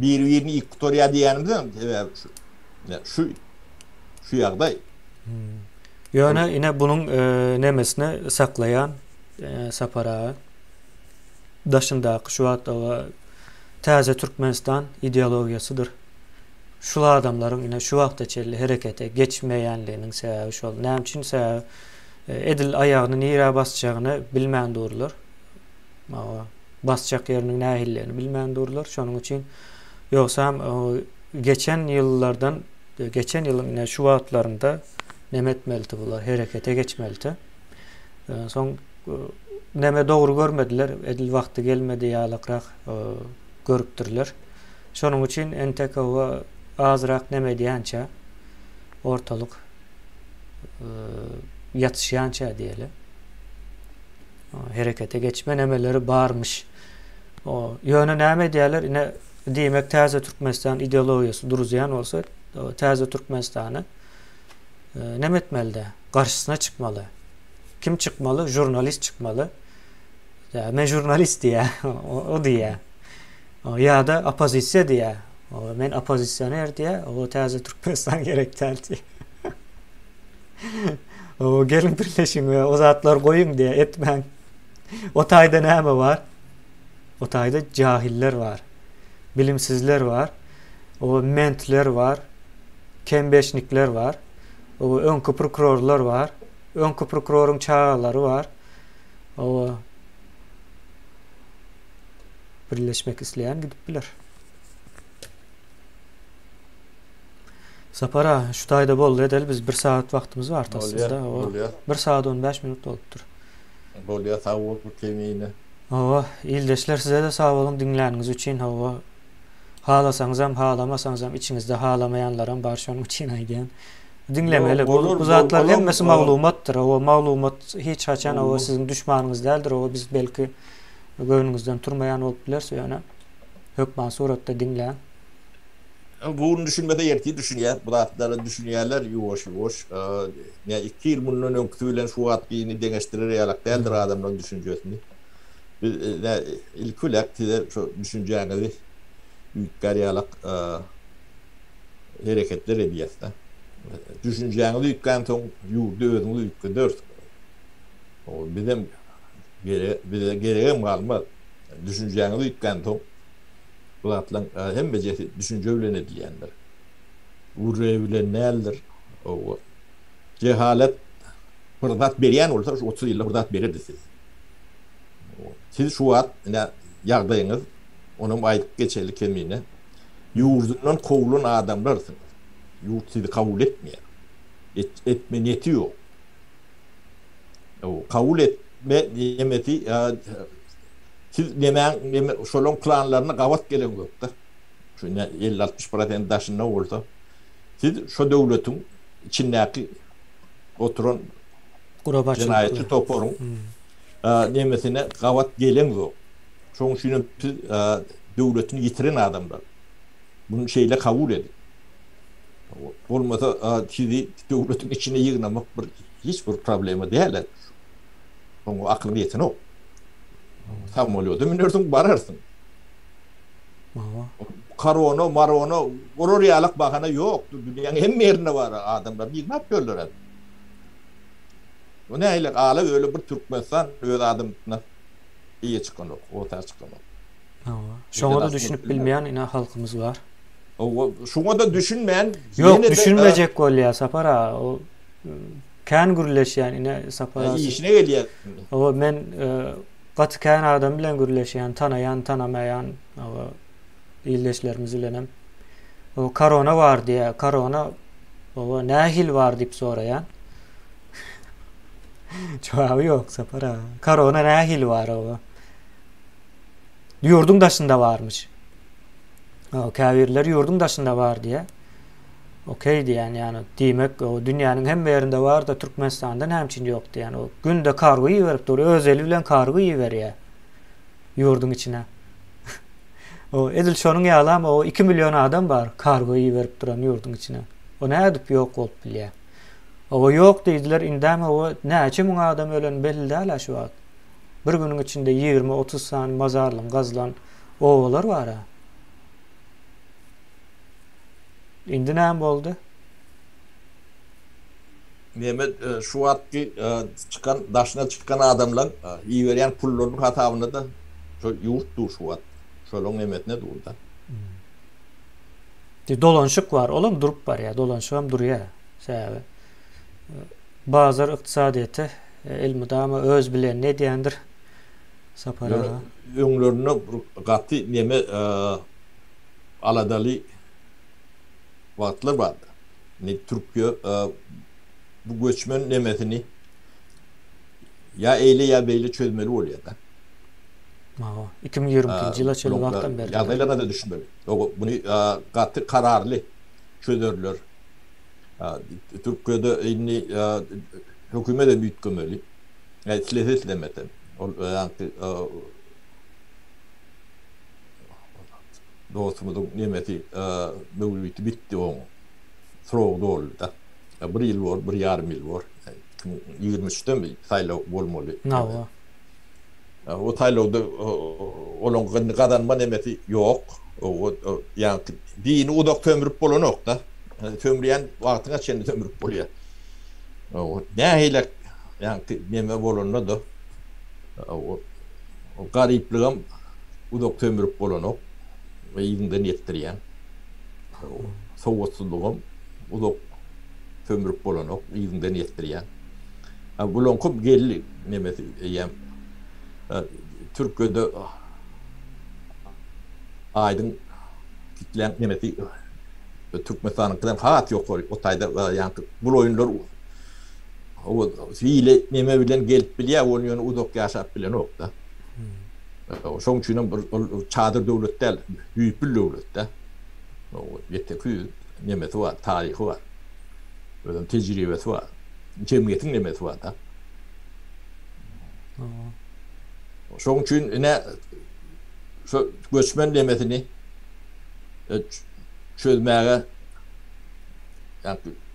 Biri-birini iýip gutarýar diýýänimizem sebäbi şu. Şu şu ýagdaý. Hmm. Ýöne ine bunuň e, nemesini saklaýan e, Sapar aga daşyndaky şu wagt täze Türkmenistan ideologiýasydyr. Şul adamlaryň ine şu wagta çenli herekete geçmeýänliginiň sebäbi şol. Näme üçin sebäbi e, edil aýagyny nirä basjagyny bilmän durlar. Basjak ýeriniň nähililigini bilmän durlar. Şonuň üçin ýogsam geçen ýyllardan geçen ýylyň ine şu wagtlarynda neme etmelidi bular herekete geçmelidi. Soň neme dogry görmediler, edil wagty gelmedi ýalakrak görüpdirler. Şonuň üçin entek azrak neme edýänçä ortalyk ýatyşýança diýeli. Herekete geçme nemeleri barmyş. O, ýöne näme edýärler? Ine, diýmek täze Türkmenistan ideologiýasy duruzýan bolsa, täze Türkmenistany e, näme etmeli-de? Garşysyna çykmaly. Kim çykmaly? Žurnalist çykmaly. Ýa, men žurnalist diýýär, o, o diýýär. Ýa-da oppozisiýa diýýär. O, men oppozisioner diýýär, o täze Türkmenistan gerek däl diýýär. O geliň birleşiň we o zatlary goýuň diýe etmäň. O taýda näme bar? O taýda jahiller bar. Bilimsizler bar. O mentler bar. Kembeşnikler bar. O öňki prokurorlar bar. Öňki prokuroryň çagalary bar. O birleşmek isleýän gidip biler. Sapar aga, şu taýda boldy edeli biz bir sagat wagtymyz bar tassynda. Bolýar, bolýar. Bir sagat on bäş minut bolupdyr. Bolýar, sag bol Kemine. Hawa, ildeşler size-de sag boluň diňläniňiz üçin, hawa. Halasaňyzam, halamasaňyzam içiňizde halamaýanlaram bar şonuň üçin aýdýan. Diňlemeli. Bu, bu zatlaryň hemmesi maglumatdyr. Hawa, maglumat hiç haçan hawa siziň duşmanyňyz däldir. Hawa, biz belki göwnüňizden turmaýan bolup bileris, ýöne hökman suratda diňläň. Bu gün düşünmese ertir düşünýär. Bu zatlara düşünýärler ýuwaş-ýuwaş. Ýa iki ýyl mundan öňküsi bilen şu wagtkyny deňeşdirer ýalak däldir adamlaryň düşünjesini. Biz ilki bilen size şu düşünjäňizi üýtgär ýalak hereketler edýäs-de. Düşünjäňiz üýtgänsoň ýurdy özüňiz üýtgedersiňiz. Bizem bize geregem galmaz. Düşünjäňiz üýtgänsoň Bu zatlaryň hemmejesi düşünje bilen edilýändir. Gürre bilen däldir. Hawa. Jehalet bir zat berýän bolsa, şu 30 ýylda bir zat bererdi size. Siz şu wagt ine ýagdaýyňyz, onam aýdyp geçeli kemine. Ýurdundan kowlan adamlarsyňyz. Ýurt sizi kabul etmeýär. Et, etme niýeti ýok. Kabul etme nemesi Siz nemäň neme şolaň planlaryna gabat geleňzokda. Şu ine 50-60 prosent daşynda bolsa, siz şo döwletiň içindäki oturan jenaýatçy toparyň nemesine gabat geleňzok. Şonuň üçin hem siz döwletini ýitiren adamlar. Muny şeýle kabul ediň. Bolmasa sizi döwletiň içine ýygnamak bir hiç bir problema däl. Oňa akylyň ýetenok. Samolýoda münersiň, bararsyň. Hawa. Korona, marona, olar ýalak bahana ýok. Dünýäniň hemme ýerinde bar adamlar ýygnap ýörler häzir. Bu nähili ala öle bir Türkmenistan öz adamyna eýe çykanok, orta çykanok. Hawa. Şoňa-da düşünip bilmeýän ine halkymyz bar. Hawa, şoňa-da düşünmän, Ýok, düşünmejek bolýar Sapar aga. O Kän gürleşýän ine Sapar aga. Işine gelýär. Hawa men gaty kän adam bilen gürleşýän, tanaýan, tanamaýan, hawa ildeşlerimiz bilenem. O korona bar diýýär. Korona hawa nähili bar diýip soraýan. Jogaby ýok Sapar aga. Korona nähili bar hawa. Ýurduň daşynda barmyş. Käbirleri ýurduň daşynda bar diýýär. Okey diýýän ýany diýmek o dünýäniň hemme ýerinde barda Türkmenistanda näme üçin ýok diýýän o günde kargo iberip dur öz eli bilen kargo iberýär ýurduň içine. O edil şonuň ýalam o 2 million adam bar kargo iberip duran ýurduň içine. O nädip ýok bolup bilýär? O ýok diýdiler indem o näçe müň adam ölen belli däl şu wagt. Bir günüň içinde 20-30 sany mazarlyň gazylan obalar bar-a. Indi näme boldy? Mehmet şu wagtky çykan daşyna çykan adamlaň iberýän pullarynyň hasabynda-da şo ýurt dur şu wagt. Şolaň nemesine dur-da. Dolanşyk bar, olam durup barýar, dolanşygam durýar. Sebäbi bazar ykdysadyýeti elmydama öz bilenini edýändir. Sapar aga. Öňlerinde gaty neme aladaly wagtlar bardy. Indi Türkiýe bu göçmen nemesini ýa eýle ýa beýle çözmeli bolýar-da. Hawa, 2022-nji ýyla çenli wagtam berdiler. Ýagdaýlaryna-da düşünmeli. Muny gaty kararly çözerler. Türkiýede indi hökümet hem üýtgemeli. Islese islemese. Ol ýaňky Dostumyzyň nemesi möwriti bitdi oň srogy doldy-da. Bir ýyl bor, bir ýarym ýyl bor. 2023-de mi saýlaw bolmaly? Hawa. O saýlawda olaň gazanma nemesi ýok. Ýagny dini uzak sömürip bolanok-da. Sömürýän wagtyňa çenli sömürip bolýar. Nähili ýagny neme bolanda-da garyplygam Uzak sömürip bolanok we yzyňdan ýetdirýän. Sowatsyzlygam uzak sömürip bolanok, yzyňdan ýetdirýän. Ha bulaňkam geldi nemesi eýýäm Türkiýede aýdyň kitläň nemesi. Türkmenistanyňkydan has ýokary. O taýda ýaňky bul oýunlar o hile neme bilen gelip bilýär, ony ýöne uzak ýaşap bilenok-da. Şoň üçin hem bir ol çadyr döwlet däl, düýpli döwlet-de. Ýeteki nemesi bar, taryhy bar. Özem tejribesi bar. Jemgyýetiň nemesi bar-da. Şoň üçin ine şu göçmen nemesini çözmäge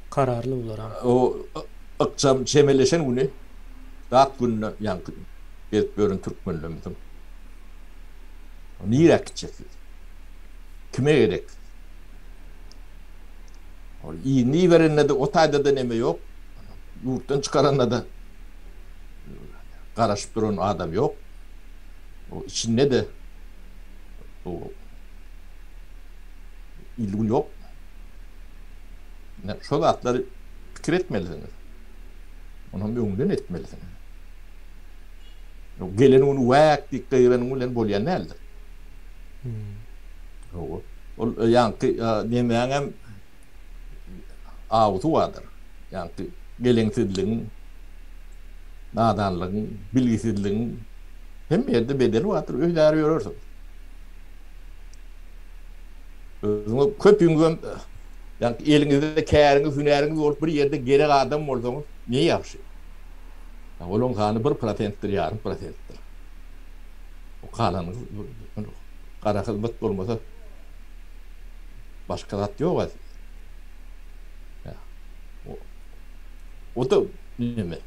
kararly bular. O ykjam çemeleşen güni dat gününe ýaňky gezip ýören türkmenlerimiziň nirä gitjek siz? Kime gerek? Ol yzyny iberende-de o taýda-da neme ýok. Ýurtdan çykaranda-da garaşyp duran adam ýok. O içinde-de o il-gün ýok. Ine, şo zatlary pikir etmelisiňiz. Onam öňden etmelisiňiz. Gelen güni wäk diýip gygyranyň bilen bolýan däldir. Hawa. Ol ýaňky nemäňem awusy bardyr. Ýaňky geleňsizligiň, nadanlygyň, bilgisizligiň hemme ýerde bedeli bardyr, öýdäri ýörersiň. Özüňe köpüňizem ýaňky eliňizde käriňiz, hünäriňiz bolup bir ýerde gerek adam bolsaňyz ne ýagşy. Olaň sany bir prosentdir, ýarym prosentdir. O galany gara hyzmat bolmasa başga zat ýok a. O da neme?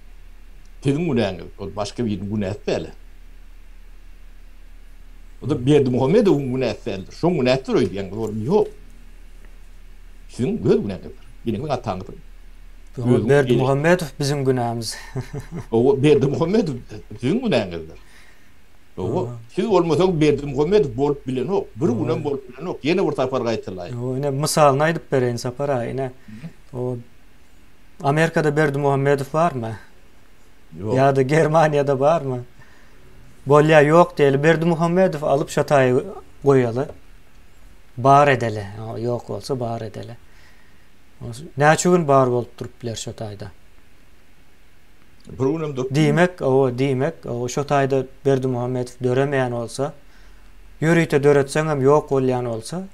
Siziň günäňiz, ol başga biriniň günäsi däl. O da Berdimuhamedowyň günäsi däldir. Şoň günäsidir öýdýäňiz, ol ýok. Siziň öz günäňizdir. Eneňiziň ataňyzyň. Berdimuhamedow biziň günämiz. Owa, Berdimuhamedow siziň günäňizdir. Owa, siz bolmasaňyz Berdimuhamedow bolup bilenok. Bir günem bolup bilenok. Ýene bir sapar gaýtalaýyn. Owa, ine mysalyny aýdyp bereýin Sapar aga, ine. O Amerikada Berdimuhamedow barmy? Ýok. Ýa-da Germaniýada barmy? Bolýa ýok diýeli. Berdimuhamedow alyp şo taýy goýaly. Bar edeli. Ýok bolsa bar edeli. Näçe gün bar bolup durup biler şo taýda? Bir günem durup. Diýmek, owa, diýmek, owa, şo taýda Berdimuhamedow döremeýän bolsa, ýörite döretseňem ýok bolýan bolsa,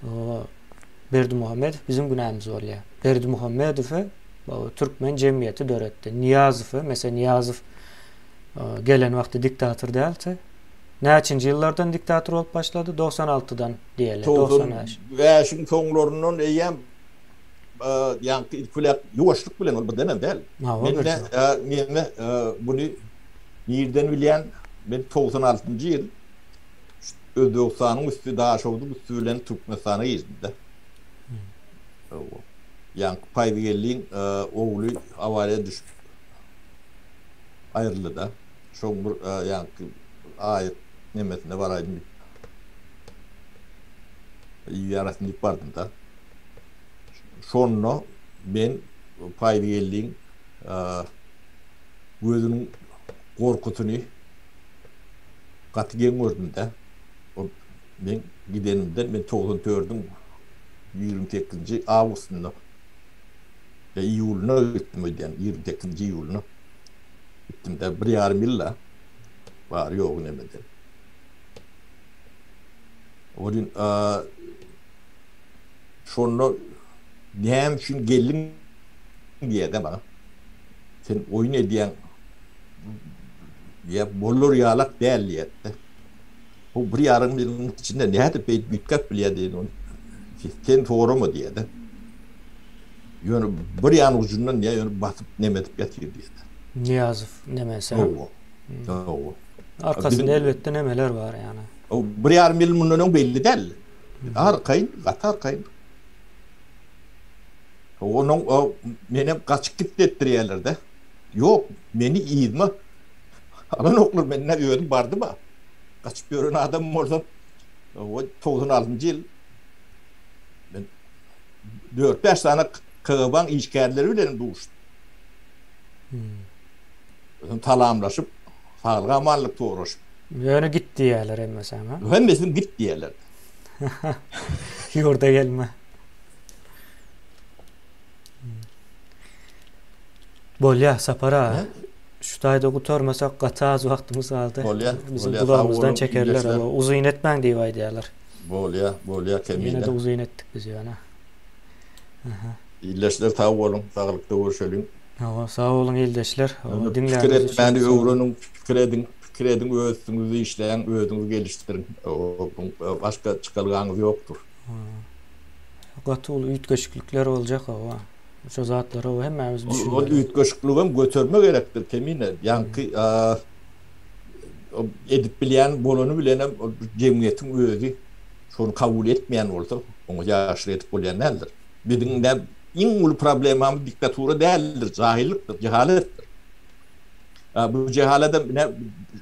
owa, Berdimuhamedow biziň günämiz bolýar. Berdimuhamedowy türkmen jemgyýeti döretdi. Nyýazowy, meselem, Nyýazow gelen wagty diktator däldi. Näçinji ýyllardan diktator bolup başlady? 96-dan diýeli, 95. 95-iň soňlaryndan eýýäm ýaňky ilki bilen ýuwaşlyk bilen ol birdenem däl. Men men muny nirden bilýän? Men 96-njy ýyl Özbegistanyň üsti, Daşogzuň üsti bilen Türkmenistana girdim-de. Ýaňky Paýzygeldiň ogly awariýa düşüp aýryldy-da. Şoň bir ýaňky aýat nemesine baraýdym diýip. Ýarasyn diýip bardym-da. Şonda men Paýzygeldiň gözüniň gorkusyny gaty geň gördüm-de. Ol men gidenimden men 94-iň 28-nji awgustynda ýa iýulynda gitdim öýdýän, 28-nji iýulynda gitdim-de, bir ýarym ýyl-da bary-ýogy nemeden. Welin şonda näme üçin geldiň diýýär-de maňa. Sen oýun edýäň diýýär, bolar ýalak däl diýýär-de. Bu bir ýarym ýylyň içinde nädip beýdip üýtgäp bilýär diýdi ony. Sen sorama diýýär-de. Ýöne bir ýan ujundan diýýär, ýöne basyp neme edip ýatyr diýýär. Nyýazow nemesi. Hawa. Hawa. Arkasynda elbetde nemeler bar ýany. O bir ýarym ýyl mundan öň belli däl. Arkaýyn, gaty arkaýyn. Onuň o menem gaçyp git diýdirýärler-de. Ýok, meni yzyma alanoklar, men nä özüm bardym-a. Gaçyp ýören adam bolsam, o 96-njy ýyl men 4-5 sany KGB-niň işgärleri bilen duşdum. Özüm salamlaşyp, saglyk-amanlyk soraşyp. Ýöne git diýýärler hemmesi ha. Hemmesini git diýýärler. Ýurda gelme. Bolýa Sapar aga. Şu taýda gutarmasak gaty az wagtymyz galdy. Bolýa. Biziň Bolýa. Sag gulagymyzdan boluň çekerler. ildeşler. Hawa, uzyn etmäň diýip aýdýarlar. Bolýa, bolýa Ýene-de Kemine. uzyn etdik biz ýöne. Aha. Ildeşler sag boluň, saglykda görşeliň. Hawa, sag boluň ildeşler. Hawa, Ýöne pikir diňläniňiz üçin etmäni sag boluň. öwreniň, pikir ediň, pikir ediň, öz üstüňizde işläň, özüňizi gelişdiriň. Başga çykalgaňyz ýokdur. Gaty uly üýtgeşiklikler boljak hawa. Şo zatlara hawa hemmämiz Ol düşünmeli. üýtgeşikligem göterme gerekdir Kemine. Ýaňky edip bilýän bolany bilenem jemgyýetiň özi şony kabul etmeýän bolsa, oňa ýagşylyk edip bolýan däldir. Biziň nä iň uly problemamyz diktatura däldir, jahylykdyr, jehaletdir. Bu jehaledem nä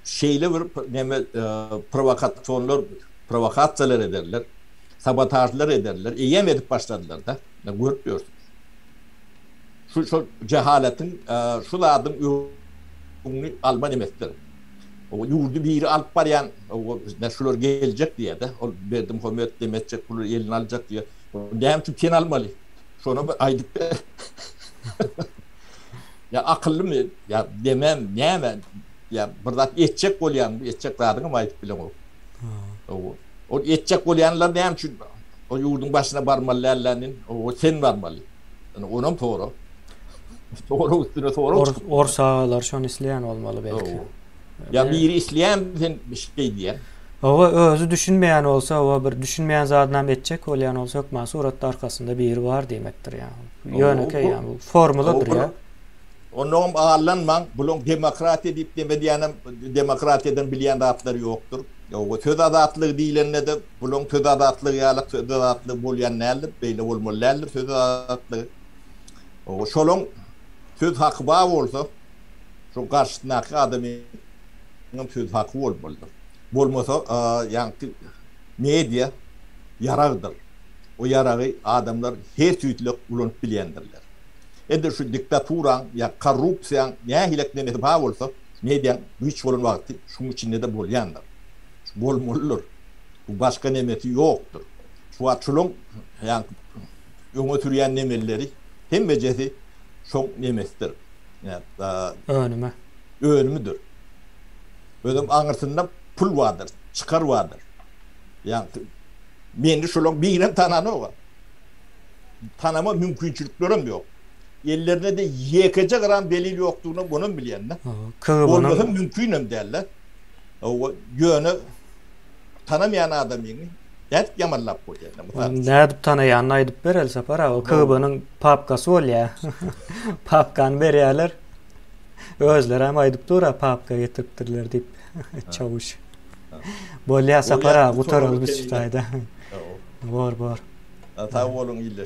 şeýle bir neme prowokasionlar, prowokasiýalar ederler, sabotažlar ederler, eýýäm edip başladylar-da, görüp ýörsüňiz. Şu şol jehaletiň şu zadyň öňüni alma nemesidir. O ýurdy biri alyp barýan, şular geljek diýýär-de, ol Berdimuhamet neme etjek, puly eline aljak diýýär. Näme üçin sen almaly? Şony bir aýdyp ber. Ýa akyllymy? Ýa demem, näme? Ýa bir zat etjek bolýaňmy? Etjek zadyňam aýdyp bileňok. Ol etjek bolýanlar näme üçin o ýurduň başyna barmaly dällänin? O sen barmaly. Ýöne onam sorag. Sorag üstüne sorag çykyp. Ors agalar şony isleýän bolmaly belki. Ýa biri isleýän sen şeý diýýän. Hawa özi düşünmeýän bolsa hawa bir düşünmeýän zadynam etjek bolýan bolsa hökman suratda arkasynda biri bar diýmekdir ýa. Ýönekeý ýa bu formuladyr ýa. Onnoňam aldanmaň bulaň demokratiýa diýip neme diýýänem demokratiýadan bilýän zatlary ýokdur. Ýoga söz azatlygy diýlende-de bulaň söz azatlygy ýalak söz azatlygy bolýan däldir, beýle bolmaly däldir söz azatlygy. Ýoga şolaň söz haky bar bolsa şo garşysyndaky adamyňam söz haky bolmalydyr. Bolmasa ýaňky media ýaragdyr. O ýaragy adamlar her tüýtlek ulanyp bilýändirler. Edil şu diktaturaň ýa korrupsiýaň nähilek nemesi bar bolsa, mediaň güýç bolan wagty şuň içinde-de bolýandyr. Şu bolmalydyr. Bu başga nemesi ýokdur. Şu wagt şulaň ýaňky öňe sürýän nemeleri hemmejesi şoň nemesidir. Önümi. Önümidir. Özem aňyrsynda pul bardyr, çykar bardyr. Ýaňky meni şulaň birem tananok-a. Tanama mümkinçiliklerem ýok. Ellerinde-de ýekeje gram delil ýokdugyny onam bilýän-de. Bolmasa mümkinem däl-de. Ýöne tanamaýan adamyňy nädip ýamanlap bolýar? Mysal üçin. Nädip tanaýanyny aýdyp ber Elsapar aga. KGB-niň papkasy bolýar. Papkany berýärler. Özlerem aýdyp dur-a papka getiripdirler diýip. Çawuş. Bolýar Sapar aga gutaraly biz şu taýda. Bor bor. Sag boluň ildeşler.